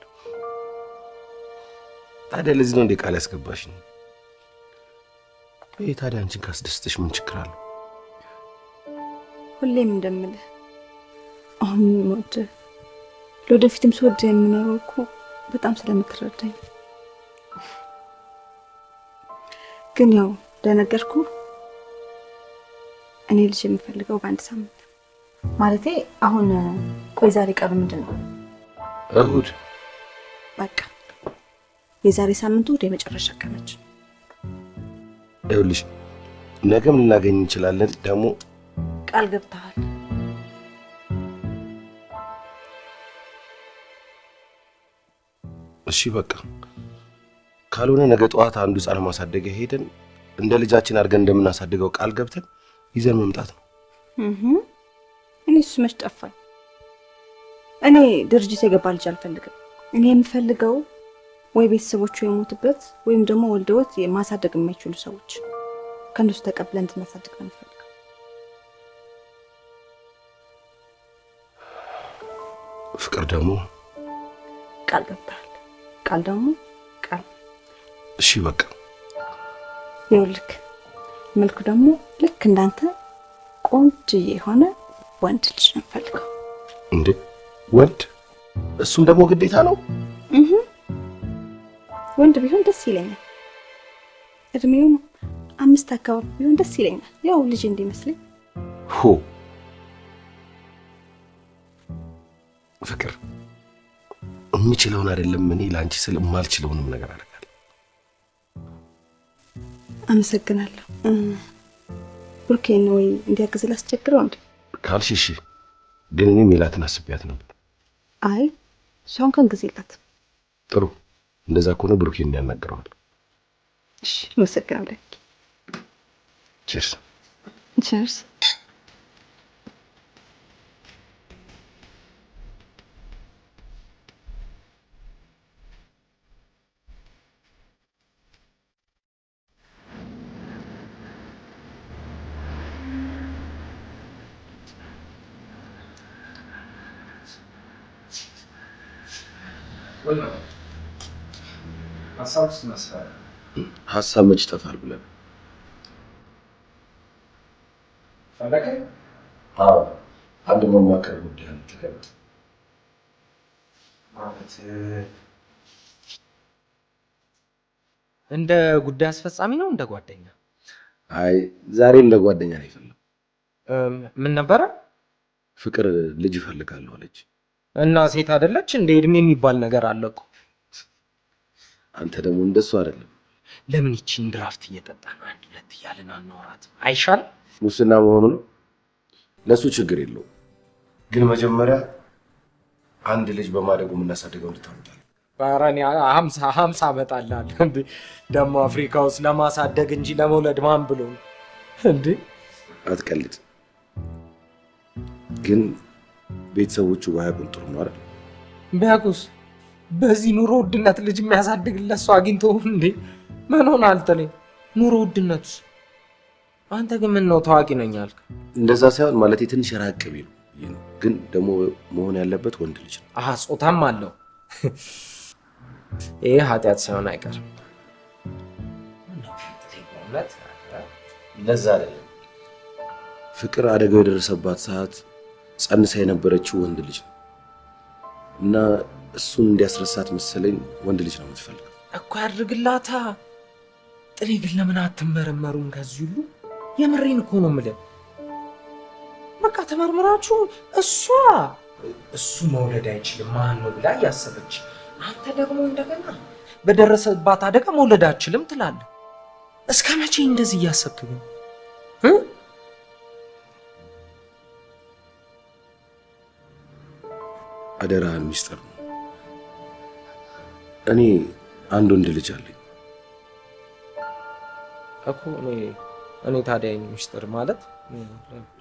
ታዲያ ለዚህ ነው እንዴ ቃል ያስገባሽኝ? ይሄ ታዲያ አንቺን ካስደስተሽ ምን ችግር አለው? ሁሌም እንደምልህ አሁን የምወድህ ለወደፊትም ስወድህ የምኖረው እኮ በጣም ስለምትረዳኝ። ግን ያው እንደነገርኩህ እኔ ልጅ የምፈልገው በአንድ ሳምንት ማለቴ አሁን። ቆይ ዛሬ ቀኑ ምንድን ነው? እሑድ። በቃ የዛሬ ሳምንት እሑድ የመጨረሻ ቀናችን። ይኸውልሽ ነገም ልናገኝ እንችላለን። ደግሞ ቃል ገብተሃል። እሺ በቃ ካልሆነ ነገ ጠዋት አንዱ ሕፃን ማሳደጊያ ሄደን እንደ ልጃችን አድርገን እንደምናሳድገው ቃል ገብተን ይዘን መምጣት ነው። እኔ እሱ መች ጠፋኝ። እኔ ድርጅት የገባ ልጅ አልፈልግም። እኔ የምፈልገው ወይ ቤተሰቦቹ የሞቱበት ወይም ደግሞ ወልደውት ማሳደግ የማይችሉ ሰዎች ከእነሱ ተቀብለን እንድናሳድግ ነው የምፈልገው። ፍቅር ደግሞ ቃል ገብተሃል። ቃል ደግሞ ቃል። እሺ በቃ ይኸውልህ መልኩ ደግሞ ልክ እንዳንተ ቆንጅዬ የሆነ ወንድ ልጅ ነው የምፈልገው። እንዴ ወንድ? እሱም ደግሞ ግዴታ ነው? ወንድ ቢሆን ደስ ይለኛል። እድሜውም 5 አካባቢ ቢሆን ደስ ይለኛል። ያው ልጅ እንዲመስለኝ። ሆ ፍቅር፣ የምችለውን አይደለም እኔ ላንቺ ስል የማልችለውንም ነገር አደርጋለሁ። አመሰግናለሁ። ብሩኬን ወይ እንዲያግዝ ላስቸግረው እንዴ? ካልሽ እሺ። ግን እኔ ሜላትን አስቤያት ነበር። አይ እሷን ከን ጊዜ የላትም። ጥሩ፣ እንደዛ ከሆነ ብሩኬን ያናግረዋል። እሺ፣ አመሰግናለሁ። Cheers። Cheers። ሀሳብ መች ይጠፋል ብለህ? አዎ፣ አንድ መማከር ጉዳይ አለ። ተቀመጥ። ማለት እንደ ጉዳይ አስፈጻሚ ነው እንደ ጓደኛ? አይ ዛሬ እንደ ጓደኛ ነው የፈለኩት። ምን ነበረ? ፍቅር ልጅ እፈልጋለሁ አለች። እና ሴት አይደለች እንደ እድሜ የሚባል ነገር አለ እኮ። አንተ ደግሞ እንደሱ አይደለም። ለምን ይቺን ድራፍት እየጠጣን አንድ ሁለት እያልን አናወራት አይሻልም? ሙስና መሆኑ ነው። ለሱ ችግር የለውም። ግን መጀመሪያ አንድ ልጅ በማደጉ የምናሳድገው እንድታመጣል። ኧረ እኔ 50 አመጣልሃለሁ። እንዴ ደግሞ አፍሪካ ውስጥ ለማሳደግ እንጂ ለመውለድ ማን ብሎ ነው እንዴ? አትቀልድ። ግን ቤተሰቦቹ ባያውቁን ጥሩ ነው አይደል? ቢያውቁስ? በዚህ ኑሮ ውድነት ልጅ የሚያሳድግለት ሰው አግኝቶ እንዴ ምን ሆነሃል? ጥሌ ኑሮ ውድነቱስ? አንተ ግን ምን ነው ታዋቂ ነኝ አልክ? እንደዛ ሳይሆን ማለት ትንሽ ራቅ ቢሉ ነው። ግን ደግሞ መሆን ያለበት ወንድ ልጅ ነው። አሃ ጾታም አለው። ይሄ ኃጢአት ሳይሆን አይቀርም። ለዛ አይደለም ፍቅር አደጋው የደረሰባት ሰዓት ጸንሳ የነበረችው ወንድ ልጅ ነው እና እሱን እንዲያስረሳት መሰለኝ ወንድ ልጅ ነው የምትፈልገው እኮ። ያድርግላታ። ጥሌ ግን ለምን አትመረመሩም? ከዚህ ሁሉ የምሬን እኮ ነው የምልህ። በቃ ተመርምራችሁ እሷ እሱ መውለድ አይችልም ማን ነው ብላ እያሰበች፣ አንተ ደግሞ እንደገና በደረሰባት አደጋ መውለድ አትችልም ትላለህ። እስከ መቼ እንደዚህ እያሰብክ ግን? አደራህን ሚስጥር ነው። እኔ አንድ ወንድ ልጅ አለኝ እኮ። እኔ ታዲያ ሚስጥር ማለት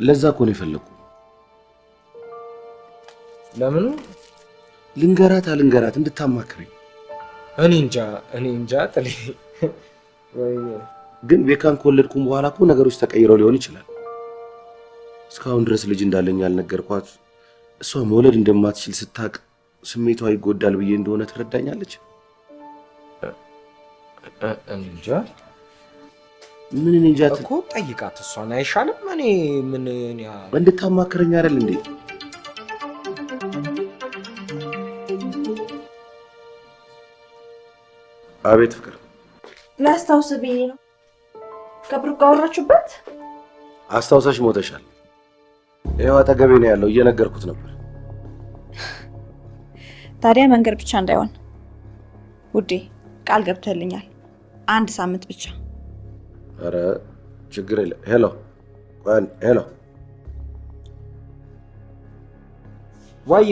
ለዛ እኮ ነው የፈለኩት። ለምኑ ልንገራት አልንገራት እንድታማክረኝ። እኔ እንጃ ጥሌ። ወይ ግን ቤካን ከወለድኩም በኋላ እኮ ነገሮች ተቀይረው ሊሆን ይችላል። እስካሁን ድረስ ልጅ እንዳለኝ ያልነገርኳት እሷ መውለድ እንደማትችል ስታቅ ስሜቷ ይጎዳል ብዬ እንደሆነ ትረዳኛለች። እንጃ ምን እንጃ እኮ ጠይቃት እሷን አይሻልም? እኔ ምን እንድታማክረኝ አይደል እንዴ? አቤት ፍቅር፣ ላስታውስ ብዬ ነው። ከብሩክ ጋር አወራችሁበት? አስታውሳሽ ሞተሻል። ይኸው አጠገቤ ነው ያለው፣ እየነገርኩት ነበር። ታዲያ መንገድ ብቻ እንዳይሆን ውዴ፣ ቃል ገብተልኛል። አንድ ሳምንት ብቻ። ኧረ ችግር የለም። Hello ቆይ፣ hello ዋዬ፣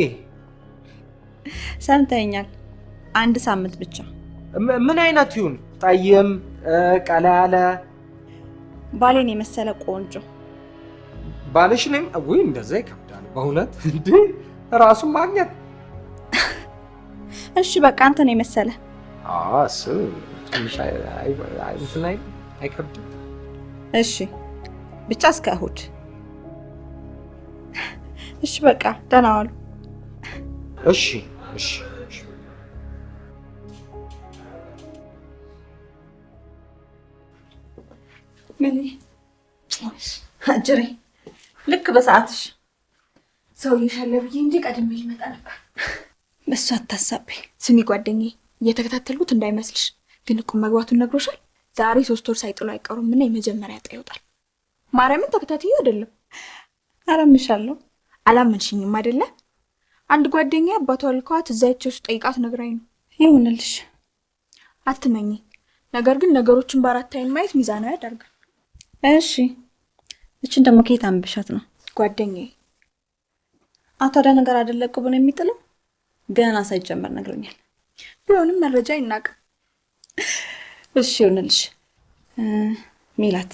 ሰምተኸኛል? አንድ ሳምንት ብቻ። ምን አይነት ይሁን? ጠይም፣ ቀላ ያለ፣ ባሌን የመሰለ ቆንጆ። ባልሽ ነኝ ወይ? እንደዛ ይከብዳል በእውነት እንዴ ራሱን ማግኘት። እሺ በቃ አንተ ነው የመሰለ። እሱ ትንሽ አይከብድም። እሺ ብቻ እስከ እሑድ። እሺ በቃ ደህና ዋሉ። እሺ እሺ። ምን አጅሬ ልክ በሰዓትሽ። ሰውዬሽ አለ ብዬ እንጂ ቀድሜ ልመጣ ነበር። በእሱ አታሳቢ። ስሚ ጓደኛዬ፣ እየተከታተልኩት እንዳይመስልሽ። ግን እኮ መግባቱን ነግሮሻል። ዛሬ 3 ወር ሳይጥሉ አይቀሩም እና የመጀመሪያ ዕጣ ይወጣል። ማርያምን ተከታትዬ አይደለም። አላምንሻለሁ። አላመንሽኝም አይደለ? አንድ ጓደኛ አባቷ ልኳት እዛ አይቼው ስጠይቃት ነግራኝ ነው። ይሁንልሽ። አትመኝ። ነገር ግን ነገሮችን በአራት አይን ማየት ሚዛናዊ ያደርጋል። እሺ፣ እችን ደግሞ ከየት አንብሻት ነው? ጓደኛዬ። አቶ አዳ ነገር አይደለ ዕቁብ ነው የሚጥለው? ገና ሳይጀመር ነግሮኛል። ቢሆንም መረጃ ይናቅ። እሺ ይሁንልሽ። ሜላት፣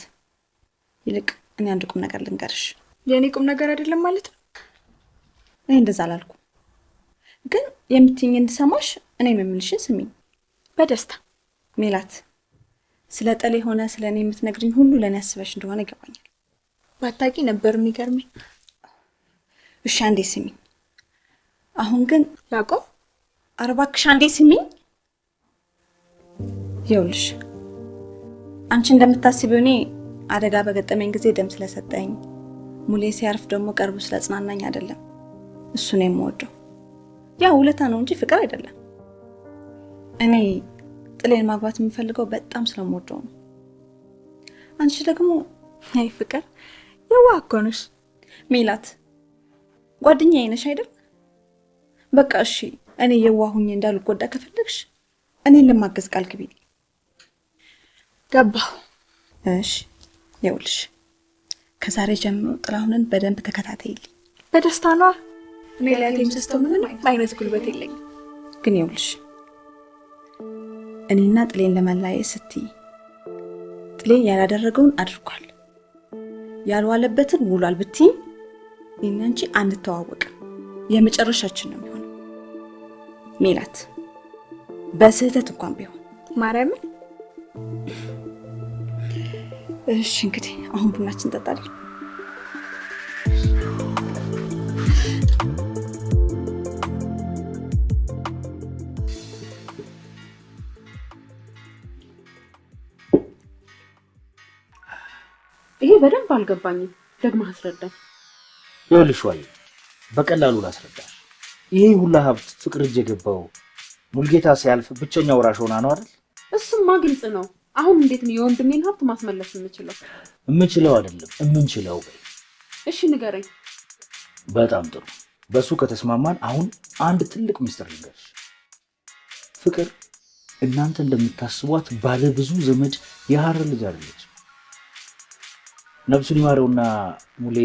ይልቅ እኔ አንድ ቁም ነገር ልንገርሽ። የእኔ ቁም ነገር አይደለም ማለት ነው? እኔ እንደዛ አላልኩም፣ ግን የምትይኝ እንድሰማሽ እኔም የምልሽን ስሚኝ። በደስታ። ሜላት፣ ስለ ጠሌ ሆነ ስለ እኔ የምትነግሪኝ ሁሉ ለእኔ አስበሽ እንደሆነ ይገባኛል። ባታቂ ነበር የሚገርመኝ። እሺ አንዴ ስሚኝ። አሁን ግን ያዕቆብ፣ ኧረ እባክሽ አንዴ ስሚኝ። ይኸውልሽ አንቺ እንደምታስቢው እኔ አደጋ በገጠመኝ ጊዜ ደም ስለሰጠኝ፣ ሙሌ ሲያርፍ ደግሞ ቀርቦ ስለጽናናኝ አይደለም እሱ ነው የምወደው። ያ ውለታ ነው እንጂ ፍቅር አይደለም። እኔ ጥሌን ማግባት የምፈልገው በጣም ስለምወደው ነው። አንቺ ደግሞ አይ ፍቅር የዋህ እኮ ነሽ ሜላት፣ ጓደኛዬ ነሽ አይደል? በቃ እሺ፣ እኔ የዋህ ሁኜ እንዳልጎዳ ከፈለግሽ እኔን ለማገዝ ቃል ግቢልኝ። ገባሁ። እሺ ይኸውልሽ ከዛሬ ጀምሮ ጥላሁንን በደንብ ተከታተይልኝ። በደስታ ነዋ። እኔ ላይ ስተው ምንም አይነት ጉልበት የለኝም። ግን ይኸውልሽ እኔና ጥሌን ለመለያየት ስትይ ጥሌን ያላደረገውን አድርጓል፣ ያልዋለበትን ውሏል ብትይ እኔና አንቺ አንተዋወቅም። የመጨረሻችን ነው የሚሆነው። ሜላት፣ በስህተት እንኳን ቢሆን ማርያምን። እሺ እንግዲህ አሁን ቡናችን እንጠጣለን። ይሄ በደንብ አልገባኝም። ደግመህ አስረዳኝ። ይኸውልሽ ዋዬ፣ በቀላሉ ላስረዳሽ። ይሄ ሁላ ሀብት ፍቅር እጅ የገባው ሙልጌታ ሲያልፍ ብቸኛ ወራሽ ሆና ነው አይደል? እሱማ ግልጽ ነው። አሁን እንዴት ነው የወንድሜን ሀብት ማስመለስ የምችለው? የምችለው አይደለም የምንችለው። እሺ ንገረኝ። በጣም ጥሩ። በሱ ከተስማማን አሁን አንድ ትልቅ ሚስጥር ልንገርሽ። ፍቅር እናንተ እንደምታስቧት ባለ ብዙ ዘመድ የሀረር ልጅ አይደለች። ነፍሱን ይማረውና ሙሌ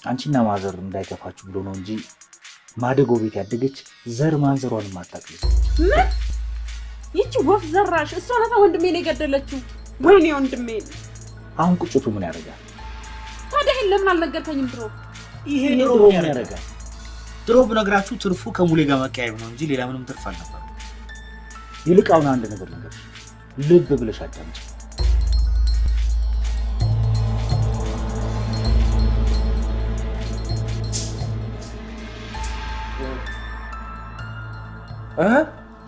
አንቺና ማዘር እንዳይከፋችሁ ብሎ ነው እንጂ ማደጎ ቤት ያደገች ዘር ማንዘሯን ማታውቅ ልጅ። ምን? ይቺ ወፍ ዘራሽ እሷ ናት ወንድሜን የገደለችው። ወይኔ ወንድሜን። አሁን ቁጭቱ ምን ያደርጋል ታዲያ? ይሄን ለምን አልነገርከኝም ድሮ? ይሄ ድሮ ምን ያደርጋል? ድሮ ብነግራችሁ ትርፉ ከሙሌ ጋር መቀያየም ነው እንጂ ሌላ ምንም ትርፍ አልነበረም። ይልቅ አሁን አንድ ነገር ልንገርሽ፣ ልብ ብለሽ አዳምጪ።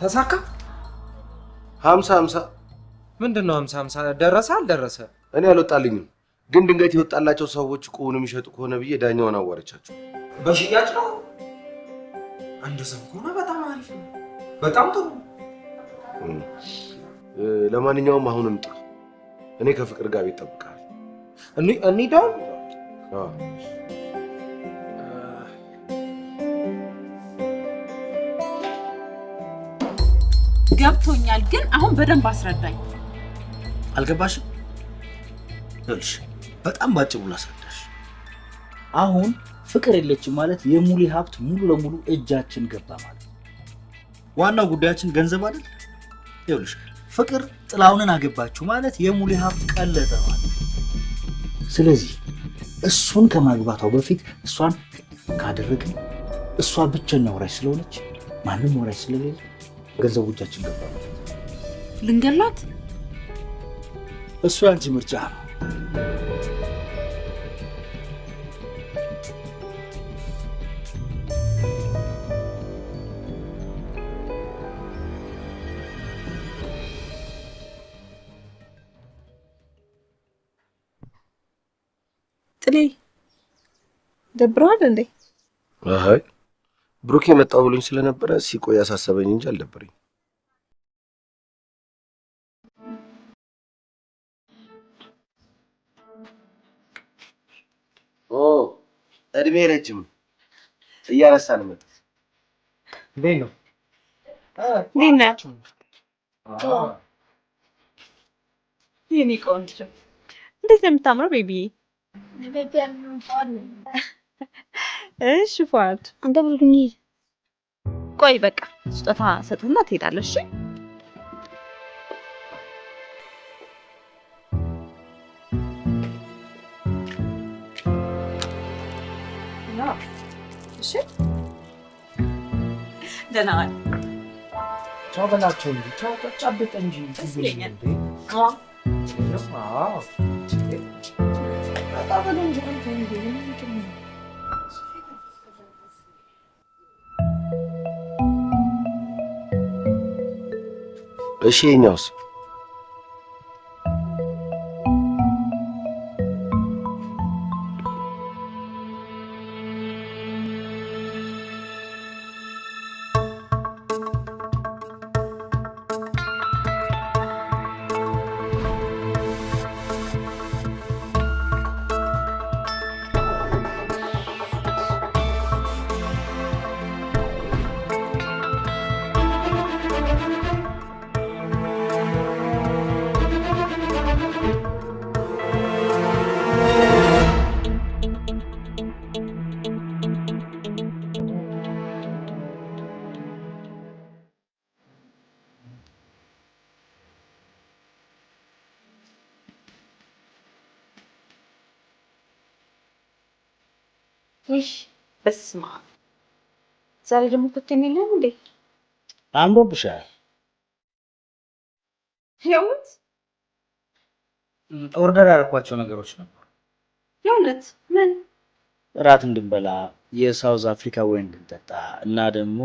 ተሳካ? 50-50። ምንድን ነው 50-50? ደረሰ አልደረሰ? እኔ አልወጣልኝም፣ ግን ድንገት የወጣላቸው ሰዎች ዕቁቡን የሚሸጡ ከሆነ ብዬ ዳኛውን አዋረቻቸው። በሽያጭ ነው? እንደዛም ከሆነ በጣም አሪፍ ነው። በጣም ጥሩ። ለማንኛውም አሁን እምጣ፣ እኔ ከፍቅር ጋር ቤት እጠብቅሃለሁ። እንሂድ አሁን? አዎ። ገብቶኛል፣ ግን አሁን በደንብ አስረዳኝ። አልገባሽም? ይኸውልሽ በጣም ባጭሩ ላስረዳሽ። አሁን ፍቅር የለችም ማለት የሙሌ ሀብት ሙሉ ለሙሉ እጃችን ገባ ማለት ነው። ዋናው ጉዳያችን ገንዘብ አይደል? ይኸውልሽ ፍቅር ጥላሁንን አገባችሁ ማለት የሙሌ ሀብት ቀለጠ ማለት። ስለዚህ እሱን ከማግባቷ በፊት እሷን ካደረግን እሷ ብቸኛ ወራሽ ስለሆነች ማንም ወራሽ ስለሌለ ገንዘቡ እጃችን ገባ ማለት። ልንገላት? እሱ ያንቺ ምርጫ ነው። ጥሌ ደብረዋል እንዴ? አይ ብሩክ የመጣው ብሎኝ ስለነበረ ሲቆይ ያሳሰበኝ እንጂ አልደበረኝ። ኦ እድሜ ረጅም እያነሳን መጣ። እንዴት ነው? እንዴት ነህ? የኔ ቆንጆ እንዴት ነው የምታምረው baby። እሺ ፉአድ፣ አንተ ብሩክ እንሂድ። ቆይ በቃ ስጦታ ሰጥህና ትሄዳለህ። እሺ እሺ፣ ደህና ዋል። ቻው በላቸው እንጂ ቻው፣ ጨብጥ እንጂ ደስ ይለኛል። በጣም እንጂ አንተ እንጂ ምንድን ነው? እሺ የኛውስ? ውይ በስመ አብ! ዛሬ ደግሞ ኮቴን የለህም እንዴ? አምሮብሻል። የእውነት order ያደረኳቸው ነገሮች ነበሩ። የእውነት ምን? እራት እንድንበላ፣ የ South Africa ወይን እንድንጠጣ እና ደግሞ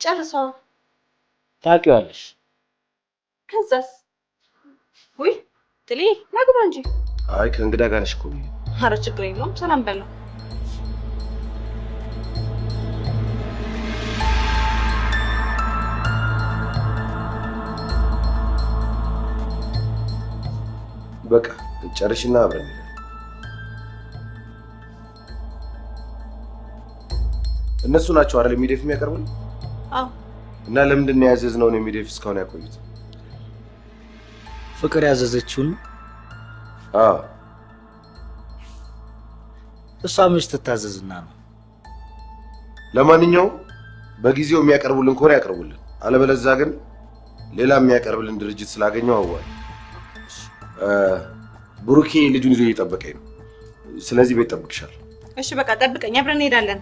ጨርሰው ታውቂዋለሽ። ከዛስ? ውይ ጥሌ ናግባ እንጂ። አይ ከእንግዳ ጋር ነሽ እኮ። ኧረ ችግር የለውም ሰላም በለው። በቃ ጨርሽና አብረን እንሄዳለን። እነሱ ናቸው አይደል MDF የሚያቀርቡልን? አዎ። እና ለምንድን ነው ያዘዝነውን MDF እስካሁን ያቆዩት? ፍቅር ያዘዘችውን? አዎ። እሷ መች ትታዘዝና ነው። ለማንኛውም በጊዜው የሚያቀርቡልን ከሆነ ያቀርቡልን፣ አለበለዚያ ግን ሌላ የሚያቀርብልን ድርጅት ስላገኘው አዋል። ብሩኬ ልጁን ይዞ እየጠበቀኝ ነው። ስለዚህ ቤት ጠብቅሻል። እሺ በቃ ጠብቀኝ፣ አብረን እንሄዳለን።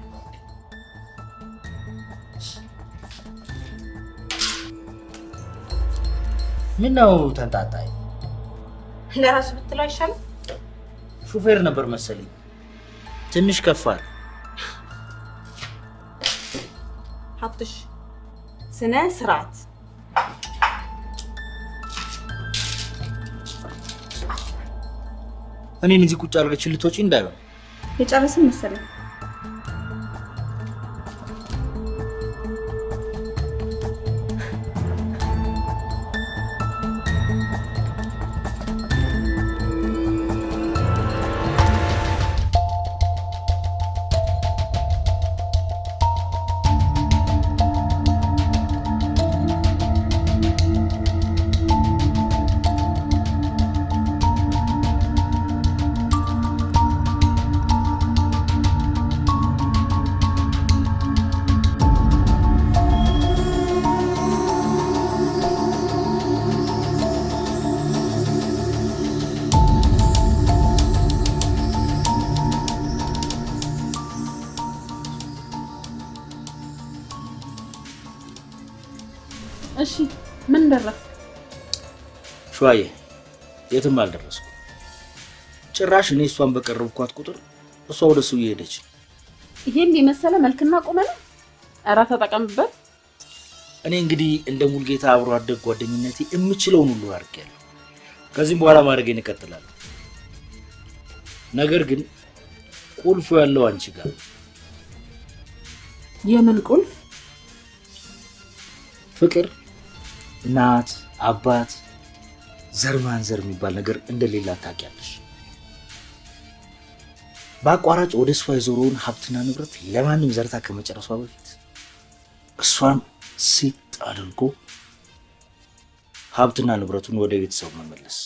ምነው ተንጣጣይ? ለራሱ ብትለው አይሻልም? ሹፌር ነበር መሰለኝ፣ ትንሽ ከፋል። ሀብትሽ ስነ ስርዓት። እኔን እዚህ ቁጭ አድርገሽ ልትወጪ እንዳይሆን። የጨረስን መሰለኝ። እሺ ምን ደረስክ? ሸዋዬ የትም አልደረስኩም። ጭራሽ እኔ እሷን በቀረብኳት ቁጥር እሷ ወደ እሱ እየሄደች። ይሄን የመሰለ መልክና ቁመና፣ ኧረ ተጠቀምበት። እኔ እንግዲህ እንደ ሙልጌታ አብሮ አደግ ጓደኝነቴ የምችለውን ሁሉ አድርጌያለሁ። ከዚህም በኋላ ማድረጌን እቀጥላለሁ። ነገር ግን ቁልፉ ያለው አንቺ ጋር። የምን ቁልፍ? ፍቅር፣ እናት፣ አባት፣ ዘር ማንዘር የሚባል ነገር እንደሌላ ታውቂያለሽ። በአቋራጭ ወደ እሷ የዞረውን ሀብትና ንብረት ለማንም ዘርታ ከመጨረሷ በፊት እሷን ሲጥ አድርጎ ሀብትና ንብረቱን ወደ ቤተሰቡ መመለስ።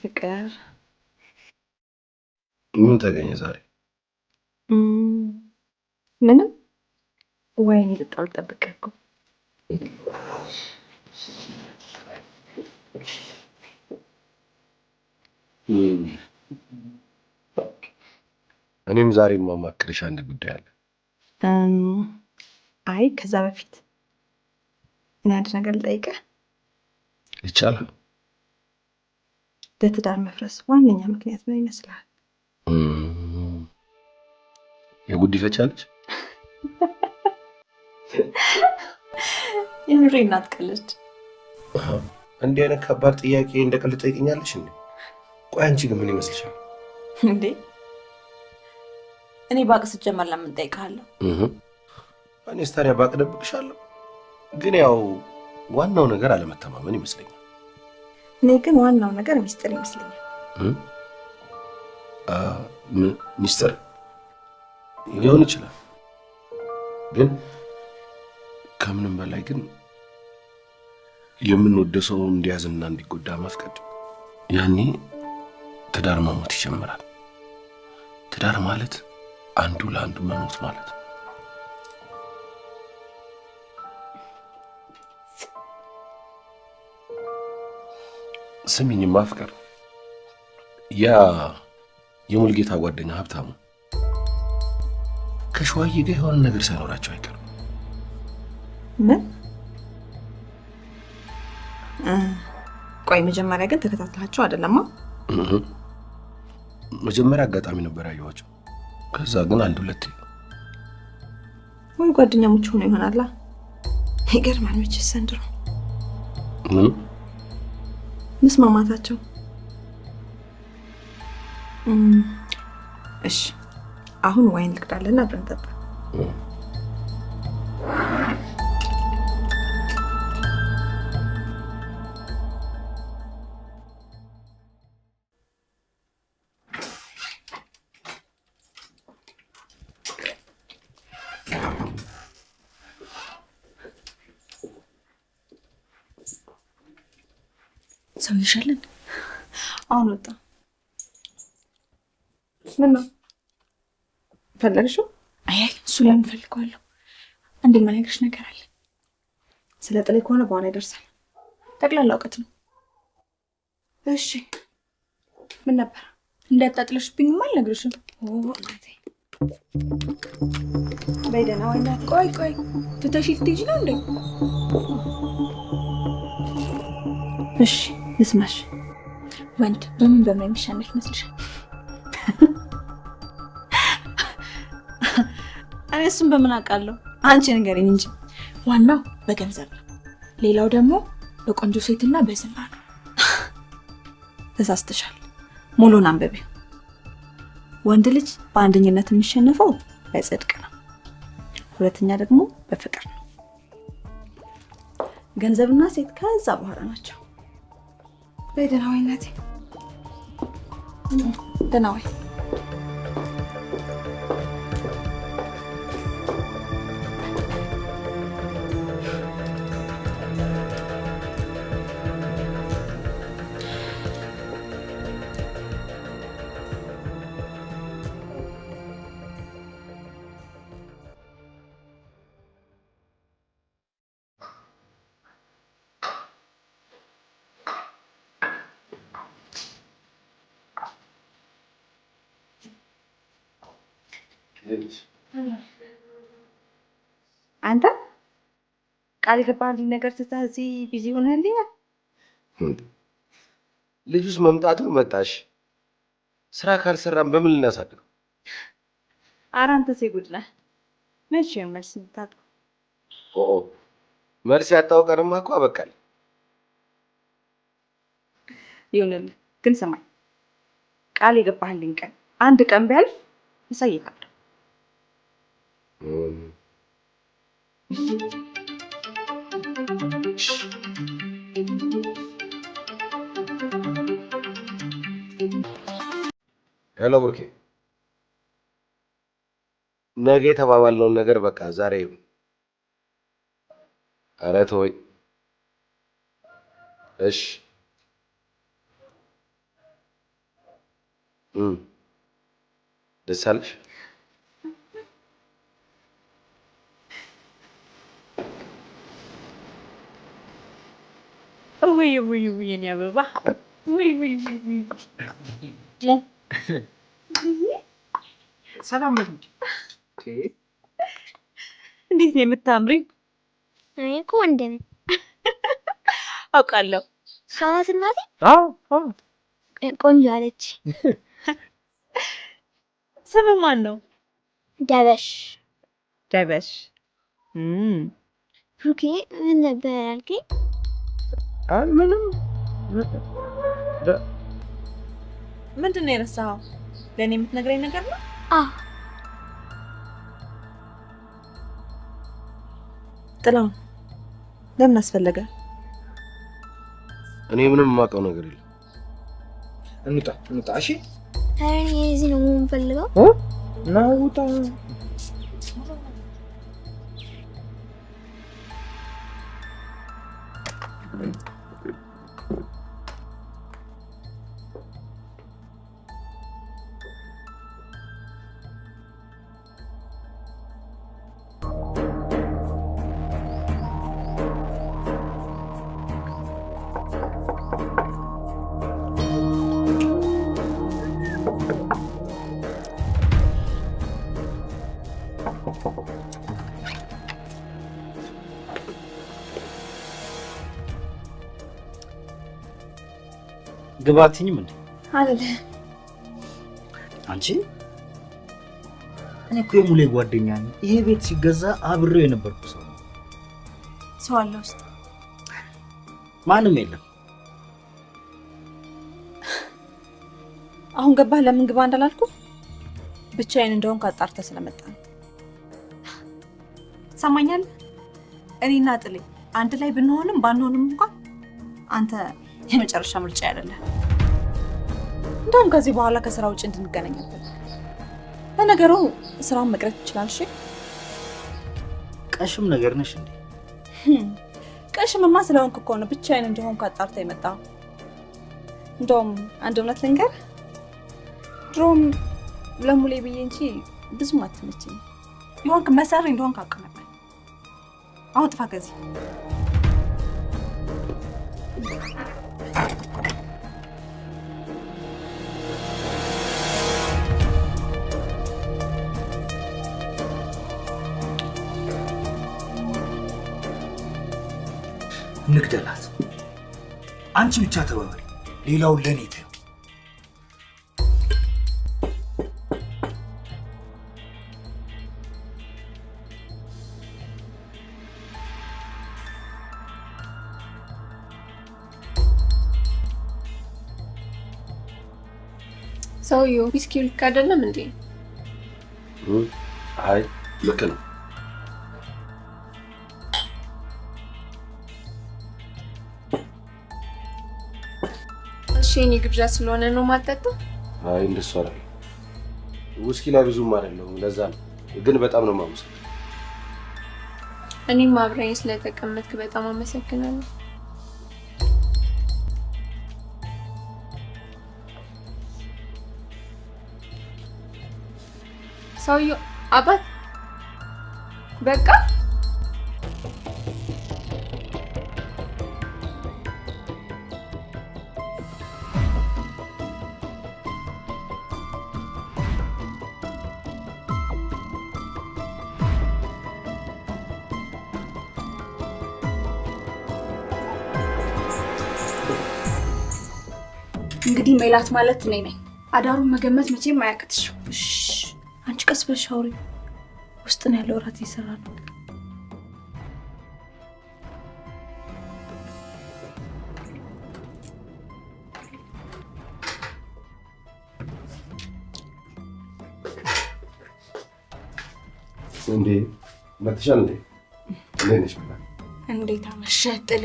ፍቅር ምን ተገኘ ዛሬ? ምንም። ወይን የጠጣሁ ልጠብቅህ እኮ። እኔም ዛሬ የማማክርሽ አንድ ጉዳይ አለ። አይ ከዛ በፊት እኔ አንድ ነገር ልጠይቅህ። ይቻላል። ለትዳር መፍረስ ዋነኛ ምክንያት ምን ይመስልሃል? የጉዲፈቻ ልጅ? የምሬን አትቀልድ። እንዲህ አይነት ከባድ ጥያቄ እንደ ቀልድ ትጠይቂኛለሽ እንዴ? ቆይ አንቺ ግን ምን ይመስልሻል? እንዴ እኔ ባቅ ስጀመር ለምን እጠይቅሃለሁ? እኔስ ታዲያ ባቅ እደብቅሻለሁ? ግን ያው ዋናው ነገር አለመተማመን ይመስለኛል። እኔ ግን ዋናው ነገር ሚስጥር ይመስለኛል። ሚስጥር ሊሆን ይችላል፣ ግን ከምንም በላይ ግን የምንወደው ሰው እንዲያዝንና እንዲጎዳ መፍቀድ፣ ያኔ ትዳር መሞት ይጀምራል። ትዳር ማለት አንዱ ለአንዱ መሞት ማለት ነው። ስሚኝማ ፍቅር፣ ያ የሙልጌታ ጓደኛ ሀብታሙ ከሸዋዬ ጋር የሆነ ነገር ሳይኖራቸው አይቀርም። ምን? ቆይ መጀመሪያ ግን ተከታትላቸው አይደለማ? መጀመሪያ አጋጣሚ ነበር ያየኋቸው። ከዛ ግን አንድ ሁለት ወይ ጓደኛሞች ሆነው ይሆናላ። ይገርማል መቼስ ዘንድሮ ምን መስማማታቸው። እሺ አሁን ወይን ልቅዳለና አብረን እንጠጣ። ሰው ይሻለን። አሁን ወጣ። ምን ነው ፈለግሽው? አይ እሱ ለምን ፈልገዋለሁ? አንድ የማነግርሽ ነገር አለ። ስለ ጥሌ ከሆነ በኋላ ይደርሳል። ጠቅላላ እውቀት ነው። እሺ ምን ነበር? እንዳታጥለሽብኝማ አልነግርሽም። በይ ደህና ወይ እናቴ። ቆይ ቆይ ትተሽ ልትሄጂ ነው እንዴ? እሺ ልስማሽ። ወንድ በምን በምን የሚሸነፍ ይመስልሻል? እኔ እሱን በምን አውቃለሁ? አንቺ ንገሪኝ እንጂ። ዋናው በገንዘብ ነው። ሌላው ደግሞ በቆንጆ ሴትና በዝና ነው። ተሳስተሻል። ሙሉን አንብቢው። ወንድ ልጅ በአንደኝነት የሚሸነፈው በጽድቅ ነው። ሁለተኛ ደግሞ በፍቅር ነው። ገንዘብና ሴት ከዛ በኋላ ናቸው። በይ ደህና ወይ እናቴ። ደህና ወይ። አንተ ቃል የገባህልኝ ነገር ትተህ እዚህ busy ሆነህልኛል። ልጁስ መምጣቱ መጣሽ። ስራ ካልሰራም በምን ልናሳድገው? ኧረ አንተስ የጉድ ነህ። መቼ ነው መልስ የምታጣው? ኦ መልስ ያጣው ቀንማ እኮ አበቃል። ይሁንልህ። ግን ስማኝ፣ ቃል የገባህልኝ ቀን አንድ ቀን ቢያልፍ እሰይሃለሁ። Hello ብሩኬ፣ ነገ የተባባልነውን ነገር በቃ ዛሬ ይሁን። ኧረ ተወኝ። እሺ እም ደስ አለሽ? ውይ ውይ ውይ የኔ አበባ፣ ውይ ውይ ውይ ውይ። ሰላም በል እንጂ። እንዴት ነው የምታምሪ! እኔ እኮ ወንድ ነኝ። አውቃለሁ። እሷ ናት እናቴ። አዎ አዎ። ቆንጆ አለች። ስምህ ማን ነው? ደበሽ። ደበሽ። ብሩኬ ምን ነበር ያልከኝ? አይ ምንም። ምንድን ነው የረሳኸው? ለእኔ የምትነግረኝ ነገር ነው? አዎ። ጥላሁን ለምን አስፈለገ? እኔ ምንም የማውቀው ነገር የለም። እንውጣ እንውጣ። እሺ ኧረ እኔ እዚህ ነው መሆን የምፈልገው። ና ውጣ። ግባትኝም እንዴ? አልልህም። አንቺ እኔ እኮ የሙሌ ጓደኛ ነኝ። ይሄ ቤት ሲገዛ አብሬው የነበርኩ ሰው ነኝ። ሰው አለ ውስጥ? ማንም የለም። አሁን ገባህ ለምን ግባ እንዳላልኩ? ብቻዬን እንደሆንኩ አጣርተህ ስለመጣ ነው። ትሰማኛለህ? እኔና ጥሌ አንድ ላይ ብንሆንም ባንሆንም እንኳን አንተ የመጨረሻ ምርጫ አይደለም። እንደውም ከዚህ በኋላ ከስራ ውጭ እንድንገናኝ አልፈልግም። ለነገሩ ስራውን መቅረት ይችላል። እሺ ቀሽም ነገር ነሽ እንዴ? ቀሽምማ ስለሆንክ እኮ ነው ብቻዬን እንደሆንኩ አጣርተህ የመጣኸው። እንደውም አንድ እውነት ልንገርህ፣ ድሮም ለሙሌ ብዬ እንጂ ብዙም አትመችኝም። የሆንክ መሰሪ እንደሆንክ አውቅ ነበር። አሁን ጥፋ ከዚህ። እንግደላት። አንቺ ብቻ ተባበሪ፣ ሌላውን ለኔ ተይው። ሰውየው ዊስኪው ልክ አይደለም እንዴ? አይ ልክ ነው። እሺ የእኔ ግብዣ ስለሆነ ነው የማጠጣው? አይ እንደሱ አይደለም። ውስኪ ላይ ብዙም አይደለሁም፣ ለዛ ነው። ግን በጣም ነው የማመሰግነው። እኔም አብረኸኝ ስለተቀመጥክ በጣም አመሰግናለሁ። ሰውየው አባት በቃ እንግዲህ ሜላት ማለት እኔ ነኝ። አዳሩን መገመት መቼም አያቅትሽም። እሺ አንቺ ቀስ ብለሽ አውሪ። ውስጥ ነው ያለው፣ እራት እየሰራ ነው። እንዴ መጥተሻል እንዴ? እንዴት ነሽ? እንዴት አመሸህ ጥሌ?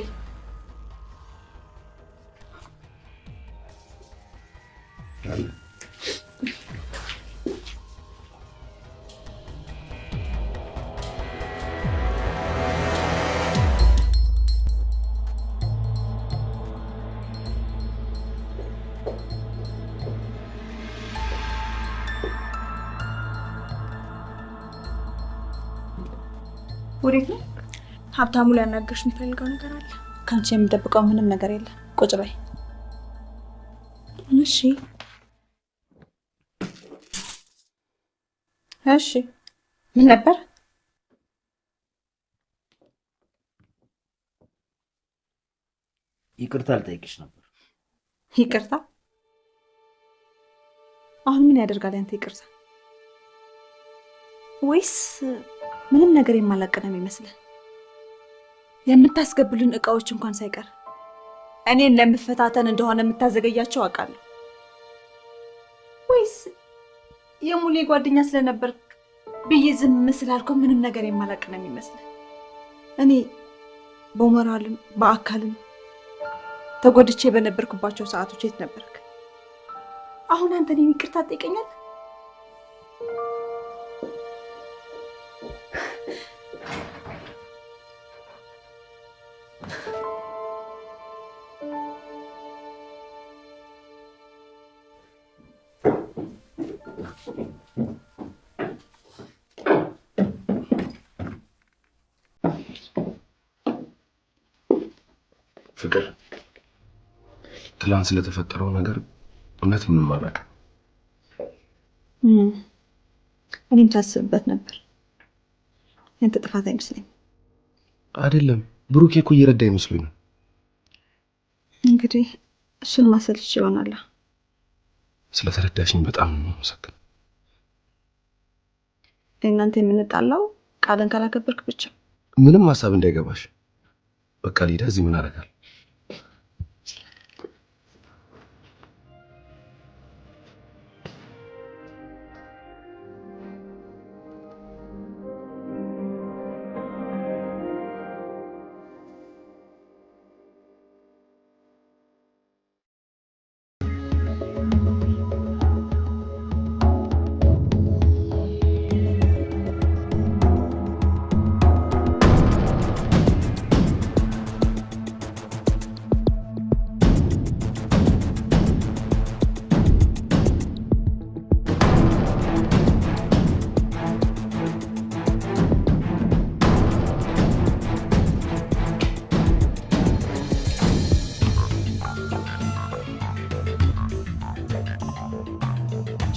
ወዴት ነው? ሀብታሙ ሊያናግርሽ የሚፈልገው ነገር አለ። ከአንቺ የምደብቀው ምንም ነገር የለም። ቁጭ በይ። እሺ እሺ። ምን ነበር? ይቅርታ ልጠይቅሽ ነበር። ይቅርታ? አሁን ምን ያደርጋል ያንተ ይቅርታ? ወይስ ምንም ነገር የማላውቅ ነው የሚመስልህ? የምታስገብልን እቃዎች እንኳን ሳይቀር እኔን ለምፈታተን እንደሆነ የምታዘገያቸው አውቃለሁ። ወይስ የሙሌ ጓደኛ ስለነበርክ ብዬ ዝም ስላልከው ምንም ነገር የማላውቅ ነው የሚመስልህ? እኔ በሞራልም በአካልም ተጎድቼ በነበርኩባቸው ሰዓቶች የት ነበርክ? አሁን አንተ እኔን ይቅርታ ትጠይቀኛለህ? ፍቅር፣ ትላንት ስለተፈጠረው ነገር እውነት ምንም አላውቅም። እኔም ሳስብበት ነበር። ያንተ ጥፋት አይመስለኝም። አይደለም፣ ብሩኬ እኮ እየረዳ ይመስሉኝ ነው። እንግዲህ እሱን ማሰልች ይሆናል። ስለተረዳሽኝ በጣም ነው የማመሰግነው። እናንተ የምንጣላው ቃልን ካላከበርክ ብቻ። ምንም ሀሳብ እንዳይገባሽ። በቃ ልሂድ። እዚህ ምን አደርጋለሁ?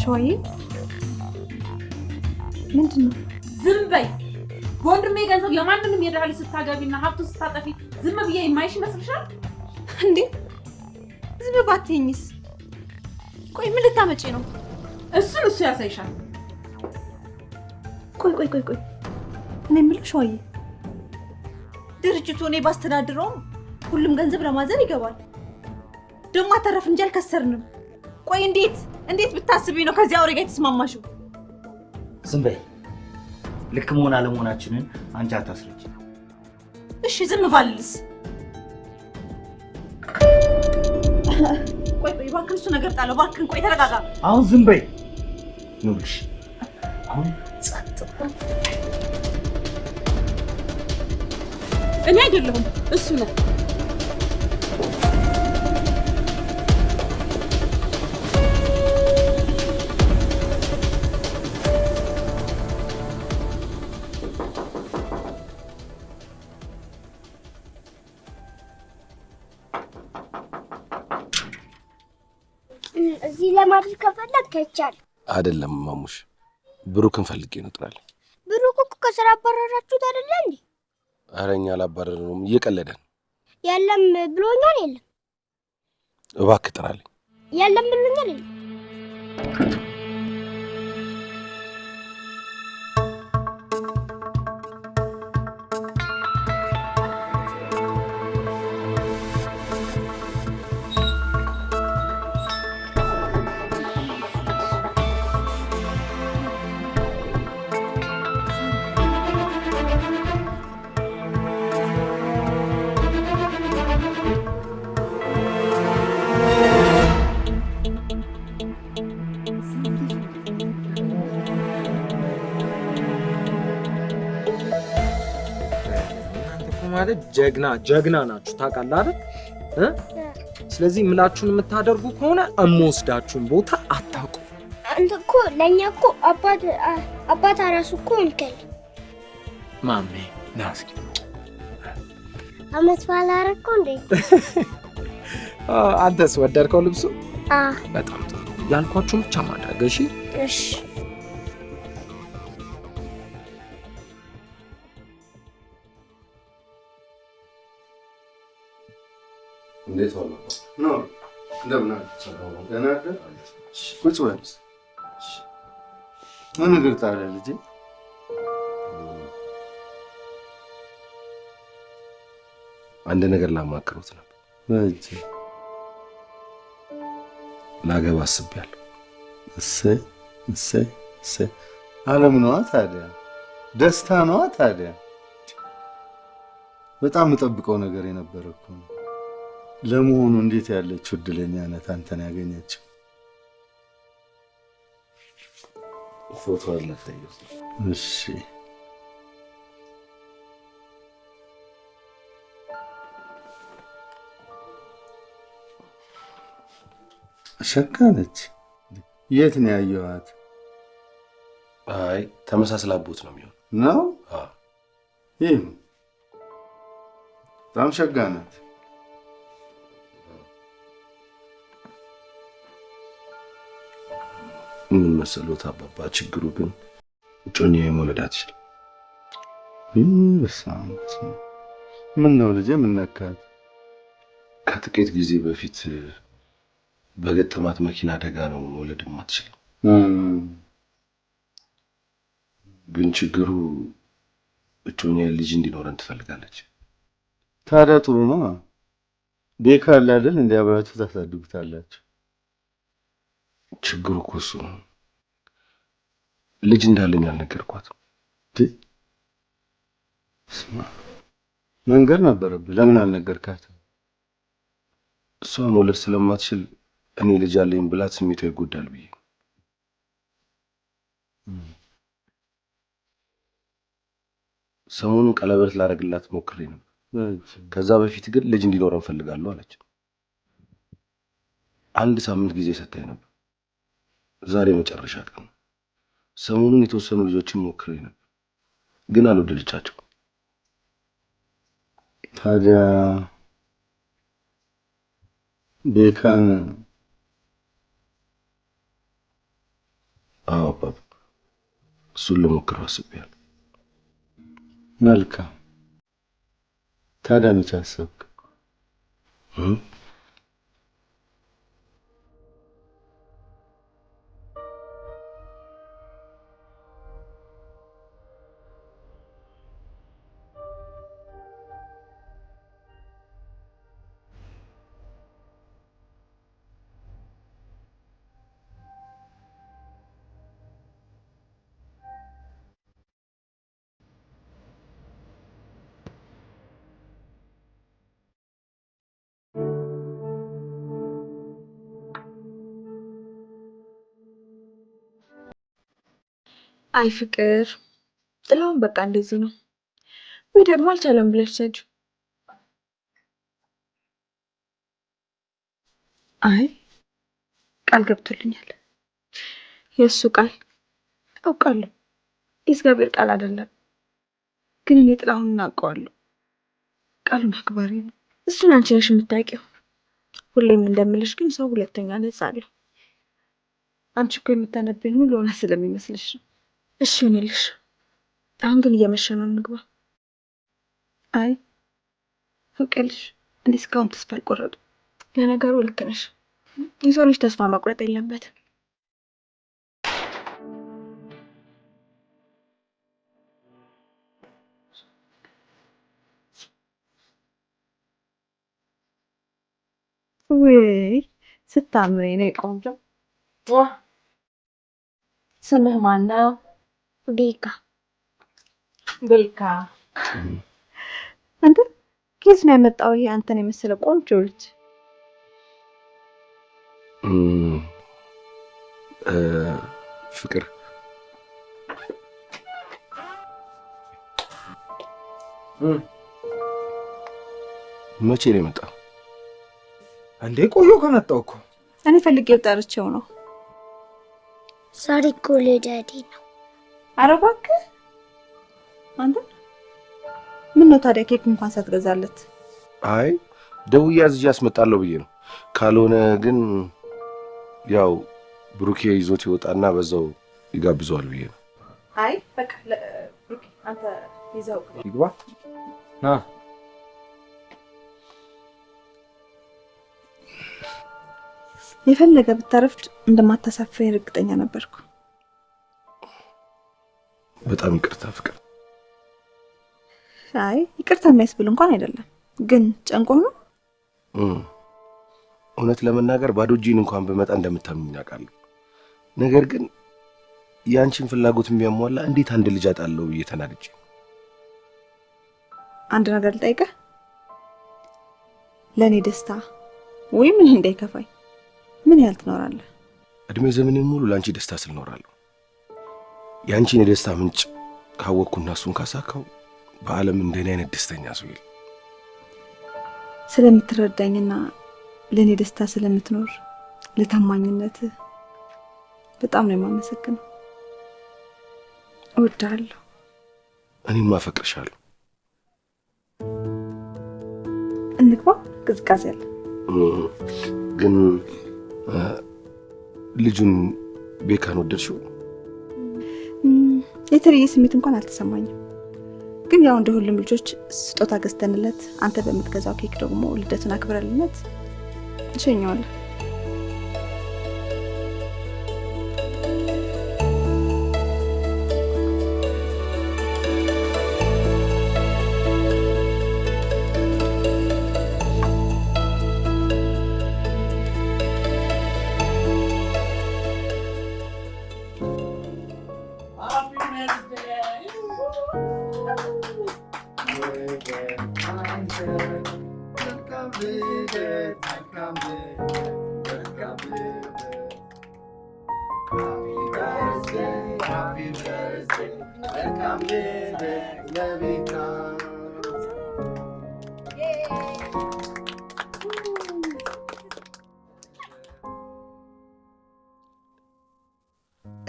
ሸዋዬ ምንድን ነው? ዝም በይ። በወንድሜ ገንዘብ የማንንም የድሃ ልጅ ስታገቢና ሀብቱን ስታጠፊ ዝም ብዬ የማይሽ ይመስልሻል እንዴ? ዝም ባትይኝስ? ቆይ ምን ልታመጪ ነው? እሱን እሱ ያሳይሻል። ቆይ ቆይ ቆይ ቆይ እኔ የምልሽ ሸዋዬ፣ ድርጅቱ እኔ ባስተዳድረውም ሁሉም ገንዘብ ለማዘር ይገባል። ደግሞ አተረፍን እንጂ አልከሰርንም። ቆይ እንዴት እንዴት ብታስቢ ነው ከዚህ አውሬ ጋር የተስማማሽው? ዝም በይ። ልክ መሆን አለመሆናችንን አንቺ አታስረጂ። እሺ ዝም ባልልስ? ቆይ ቆይ እባክህን እሱ ነገር ጣለው እባክህን። ቆይ ተረጋጋ። አሁን ዝም በይ። ይኸውልሽ አሁን ጸጥ። እኔ አይደለሁም እሱ ነው። እዚህ ለማድረግ ከፈለግ አይቻልም። አይደለም ማሙሽ፣ ብሩክን ፈልጌ ነው። ጥራልኝ። ብሩክ እኮ ከስራ አባረራችሁት አይደለ እንዴ? ኧረ እኛ አላባረርነውም፣ እየቀለደን። የለም ብሎኛል። የለም እባክህ ጥራልኝ። የለም ብሎኛል። የለም ማለት ጀግና ጀግና ናችሁ ታውቃለህ አይደል? ስለዚህ ምላችሁን የምታደርጉ ከሆነ እምወስዳችሁን ቦታ አታውቁ። አንተ እኮ ለኛ እኮ አባት አባት አራሱ እኮ እንከል ማሜ ናስኪ አመት በዓል አደረግከው እንዴ? አንተስ ወደድከው ልብሱ? በጣም ጥሩ። ያልኳችሁን ብቻ ማድረግ እሺ? እሺ። እንዴት ዋሉ? ኖር እንደምን አለ? ደህና አደርክ? ቁጭ በል። ምን እግር ጣለህ ልጄ? አንድ ነገር ላማክሮት ነበር። በእጅ ላገባ አስቤያለሁ። እሰይ እሰይ እሰይ። ዓለም ነዋ ታዲያ፣ ደስታ ነዋ ታዲያ። በጣም የምጠብቀው ነገር የነበረ እኮ ነው። ለመሆኑ እንዴት ያለችው እድለኛ ናት አንተን ያገኘችው? ፎቶ አላሳየሁት። እሺ ሸጋ ነች። የት ነው ያየኋት? አይ ተመሳስላቦት ነው የሚሆን ነው። ይህ በጣም ሸጋ ናት። ምን መሰሎት አባባ፣ ችግሩ ግን እጮኛዬ መውለድ አትችልም። በስመ አብ። ምን ነው ልጄ፣ ምን ነካት? ከጥቂት ጊዜ በፊት በገጠማት መኪና አደጋ ነው መውለድ የማትችለው። ግን ችግሩ እጮኛዬ ልጅ እንዲኖረን ትፈልጋለች። ታዲያ ጥሩ ነው። ቤካ አለ አይደል? እንደ አብራችሁ ታሳድጉታላችሁ። ችግሩ እኮ እሱ ነው። ልጅ እንዳለኝ አልነገርኳትም። መንገር ነበረብህ። ለምን አልነገርካትም? እሷ መውለድ ስለማትችል እኔ ልጅ አለኝ ብላት ስሜቷ ይጎዳል ብዬ። ሰሞኑን ቀለበት ላደርግላት ሞክሬ ነበር። ከዛ በፊት ግን ልጅ እንዲኖረን እፈልጋለሁ አለች። አንድ ሳምንት ጊዜ ሰጥታኝ ነበር። ዛሬ መጨረሻ ቀን። ሰሞኑን የተወሰኑ ልጆችን ሞክሬ ነበር፣ ግን አልወደደቻቸው። ታዲያ ቤካን? አዎ አባባ፣ እሱን ልሞክረው አስቤያለሁ። መልካም። ታዲያ መቼ አሰብክ? አይ ፍቅር፣ ጥላውን በቃ እንደዚህ ነው ወይ ደግሞ አልቻለም ብለሽ ሰጂው። አይ ቃል ገብቶልኛል። የእሱ ቃል አውቃለሁ፣ የእግዚአብሔር ቃል አይደለም፣ ግን እኔ ጥላሁንን አውቀዋለሁ። ቃሉን አክባሪ ነው። እሱን አንቺ ነሽ የምታውቂው። ሁሌም እንደምልሽ ግን ሰው ሁለተኛ ነጻ አለው። አንቺ እኮ የምታነብኝ ሁሉ እውነት ስለሚመስልሽ ነው። እሺ ይሁንልሽ። አሁን ግን እየመሸ ነው፣ እንግባ። አይ ታውቂያለሽ፣ እኔ እስካሁን ተስፋ አልቆረጥኩም። ለነገሩ ልክ ነሽ። የሰው ልጅ ተስፋ መቁረጥ የለበትም። ውይ ስታምሪ ነው ቆንጆ። ስምህ ማን ነው? ቤካ። ቤካ። አንተ ከየት ነው ያመጣው ይሄ አንተን የመሰለ ቆንጆ ልጅ? ፍቅር መቼ ነው የመጣው? እንዴ ቆየሁ ከመጣሁ እኮ። እኔ ፈልጌው ጠርቼው ነው። ዛሬ እኮ ልደቴ ነው። ኧረ እባክህ አንተ ምን ነው ታዲያ ኬክ እንኳን ሳትገዛለት? አይ ደውዬ አዝዤ አስመጣለሁ ብዬ ነው። ካልሆነ ግን ያው ብሩኬ ይዞት ይወጣና በዛው ይጋብዘዋል ብዬ ነው። አይ በቃ ብሩኬ አንተ ይዘው ይግባ ና። የፈለገ ብታረፍድ እንደማታሳፍረኝ እርግጠኛ ነበርኩ። በጣም ይቅርታ ፍቅር። አይ ይቅርታ የሚያስብል እንኳን አይደለም፣ ግን ጨንቆ ነው። እውነት ለመናገር ባዶ እጄን እንኳን ብመጣ እንደምታምኚኝ አውቃለሁ። ነገር ግን ያንቺን ፍላጎት የሚያሟላ እንዴት አንድ ልጅ አጣለሁ ብዬ ተናድጄ። አንድ ነገር ልጠይቅህ፣ ለእኔ ደስታ ወይም እኔ እንዳይከፋኝ ምን ያህል ትኖራለህ? እድሜ ዘመኔን ሙሉ ለአንቺ ደስታ ስል እኖራለሁ። ያንቺን የደስታ ምንጭ ካወቅኩና እሱን ካሳካው በዓለም እንደኔ አይነት ደስተኛ ሰው የለም። ስለምትረዳኝና ለእኔ ደስታ ስለምትኖር ለታማኝነትህ በጣም ነው የማመሰግነው። እወድሃለሁ። እኔም አፈቅርሻለሁ። እንግባ፣ ቅዝቃዜ አለ። ግን ልጁን ቤካን ወደድሽው? የተለየ ስሜት እንኳን አልተሰማኝም። ግን ያው እንደ ሁሉም ልጆች ስጦታ ገዝተንለት አንተ በምትገዛው ኬክ ደግሞ ልደቱን አክብረንለት እንሸኘዋለን።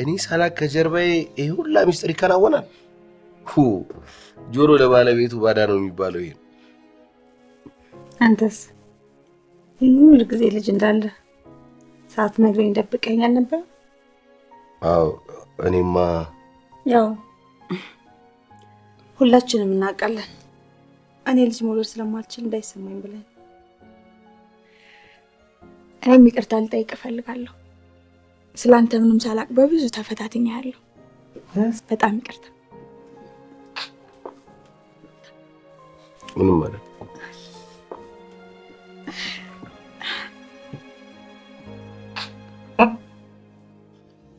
እኔ ሳላክ ከጀርባዬ ይሄ ሁላ ሚስጥር ይከናወናል። ሁ ጆሮ ለባለቤቱ ባዳ ነው የሚባለው ይሄ። አንተስ ሁሉ ጊዜ ልጅ እንዳለ ሳትነግረኝ ደብቀኸኝ አልነበረ? አዎ እኔማ ያው ሁላችንም እናውቃለን። እኔ ልጅ መውለድ ስለማልችል እንዳይሰማኝ ብለን። እኔም ይቅርታ ልጠይቅ እፈልጋለሁ። ስላንተ ምንም ሳላቅ በብዙ ተፈታትኛለሁ። በጣም ይቅርታ። ምንም ማለት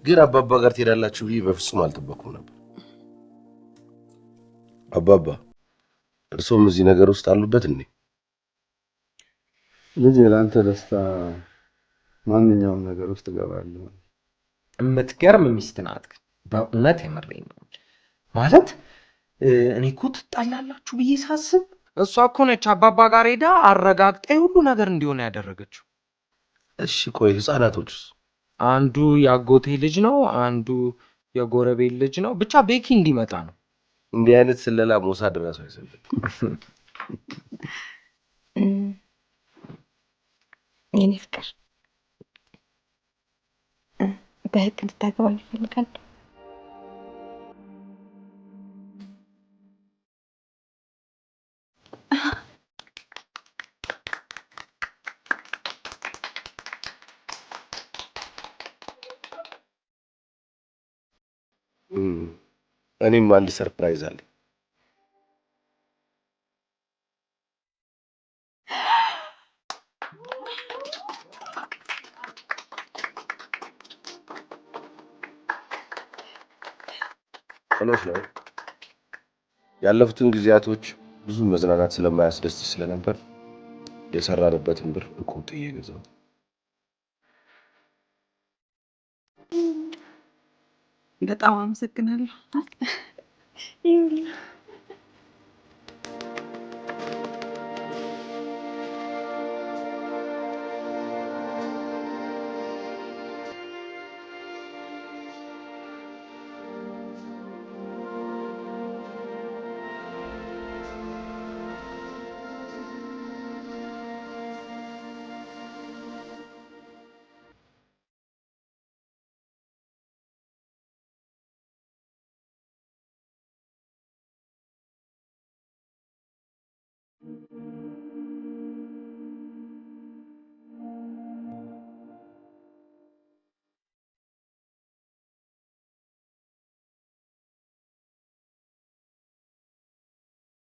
ግን አባባ ጋር ትሄዳላችሁ ብዬ በፍጹም አልጠበኩም ነበር። አባባ እርሶም እዚህ ነገር ውስጥ አሉበት እንዴ? ልጄ ለአንተ ደስታ ማንኛውም ነገር ውስጥ እገባለሁ። የምትገርም ሚስት ናት ግን በእውነት የምሬን ነው። ማለት እኔ እኮ ትጣላላችሁ ብዬ ሳስብ እሷ እኮ ነች አባባ ጋር ሄዳ አረጋግጣ ሁሉ ነገር እንዲሆን ያደረገችው። እሺ ቆይ ህፃናቶችስ? አንዱ ያጎቴ ልጅ ነው፣ አንዱ የጎረቤት ልጅ ነው። ብቻ ቤኪ እንዲመጣ ነው። እንዲህ አይነት ስለላ ሞሳድ እራሱ አይሰልም። የኔ ፍቅር በህግ እንድታገባኝ እፈልጋለሁ። እኔም አንድ surprise አለኝ። ጸሎት ነው። ያለፉትን ጊዜያቶች ብዙ መዝናናት ስለማያስደስት ስለነበር የሰራንበትን ብር እቁብ ጥዬ ገዛሁ። በጣም አመሰግናለሁ።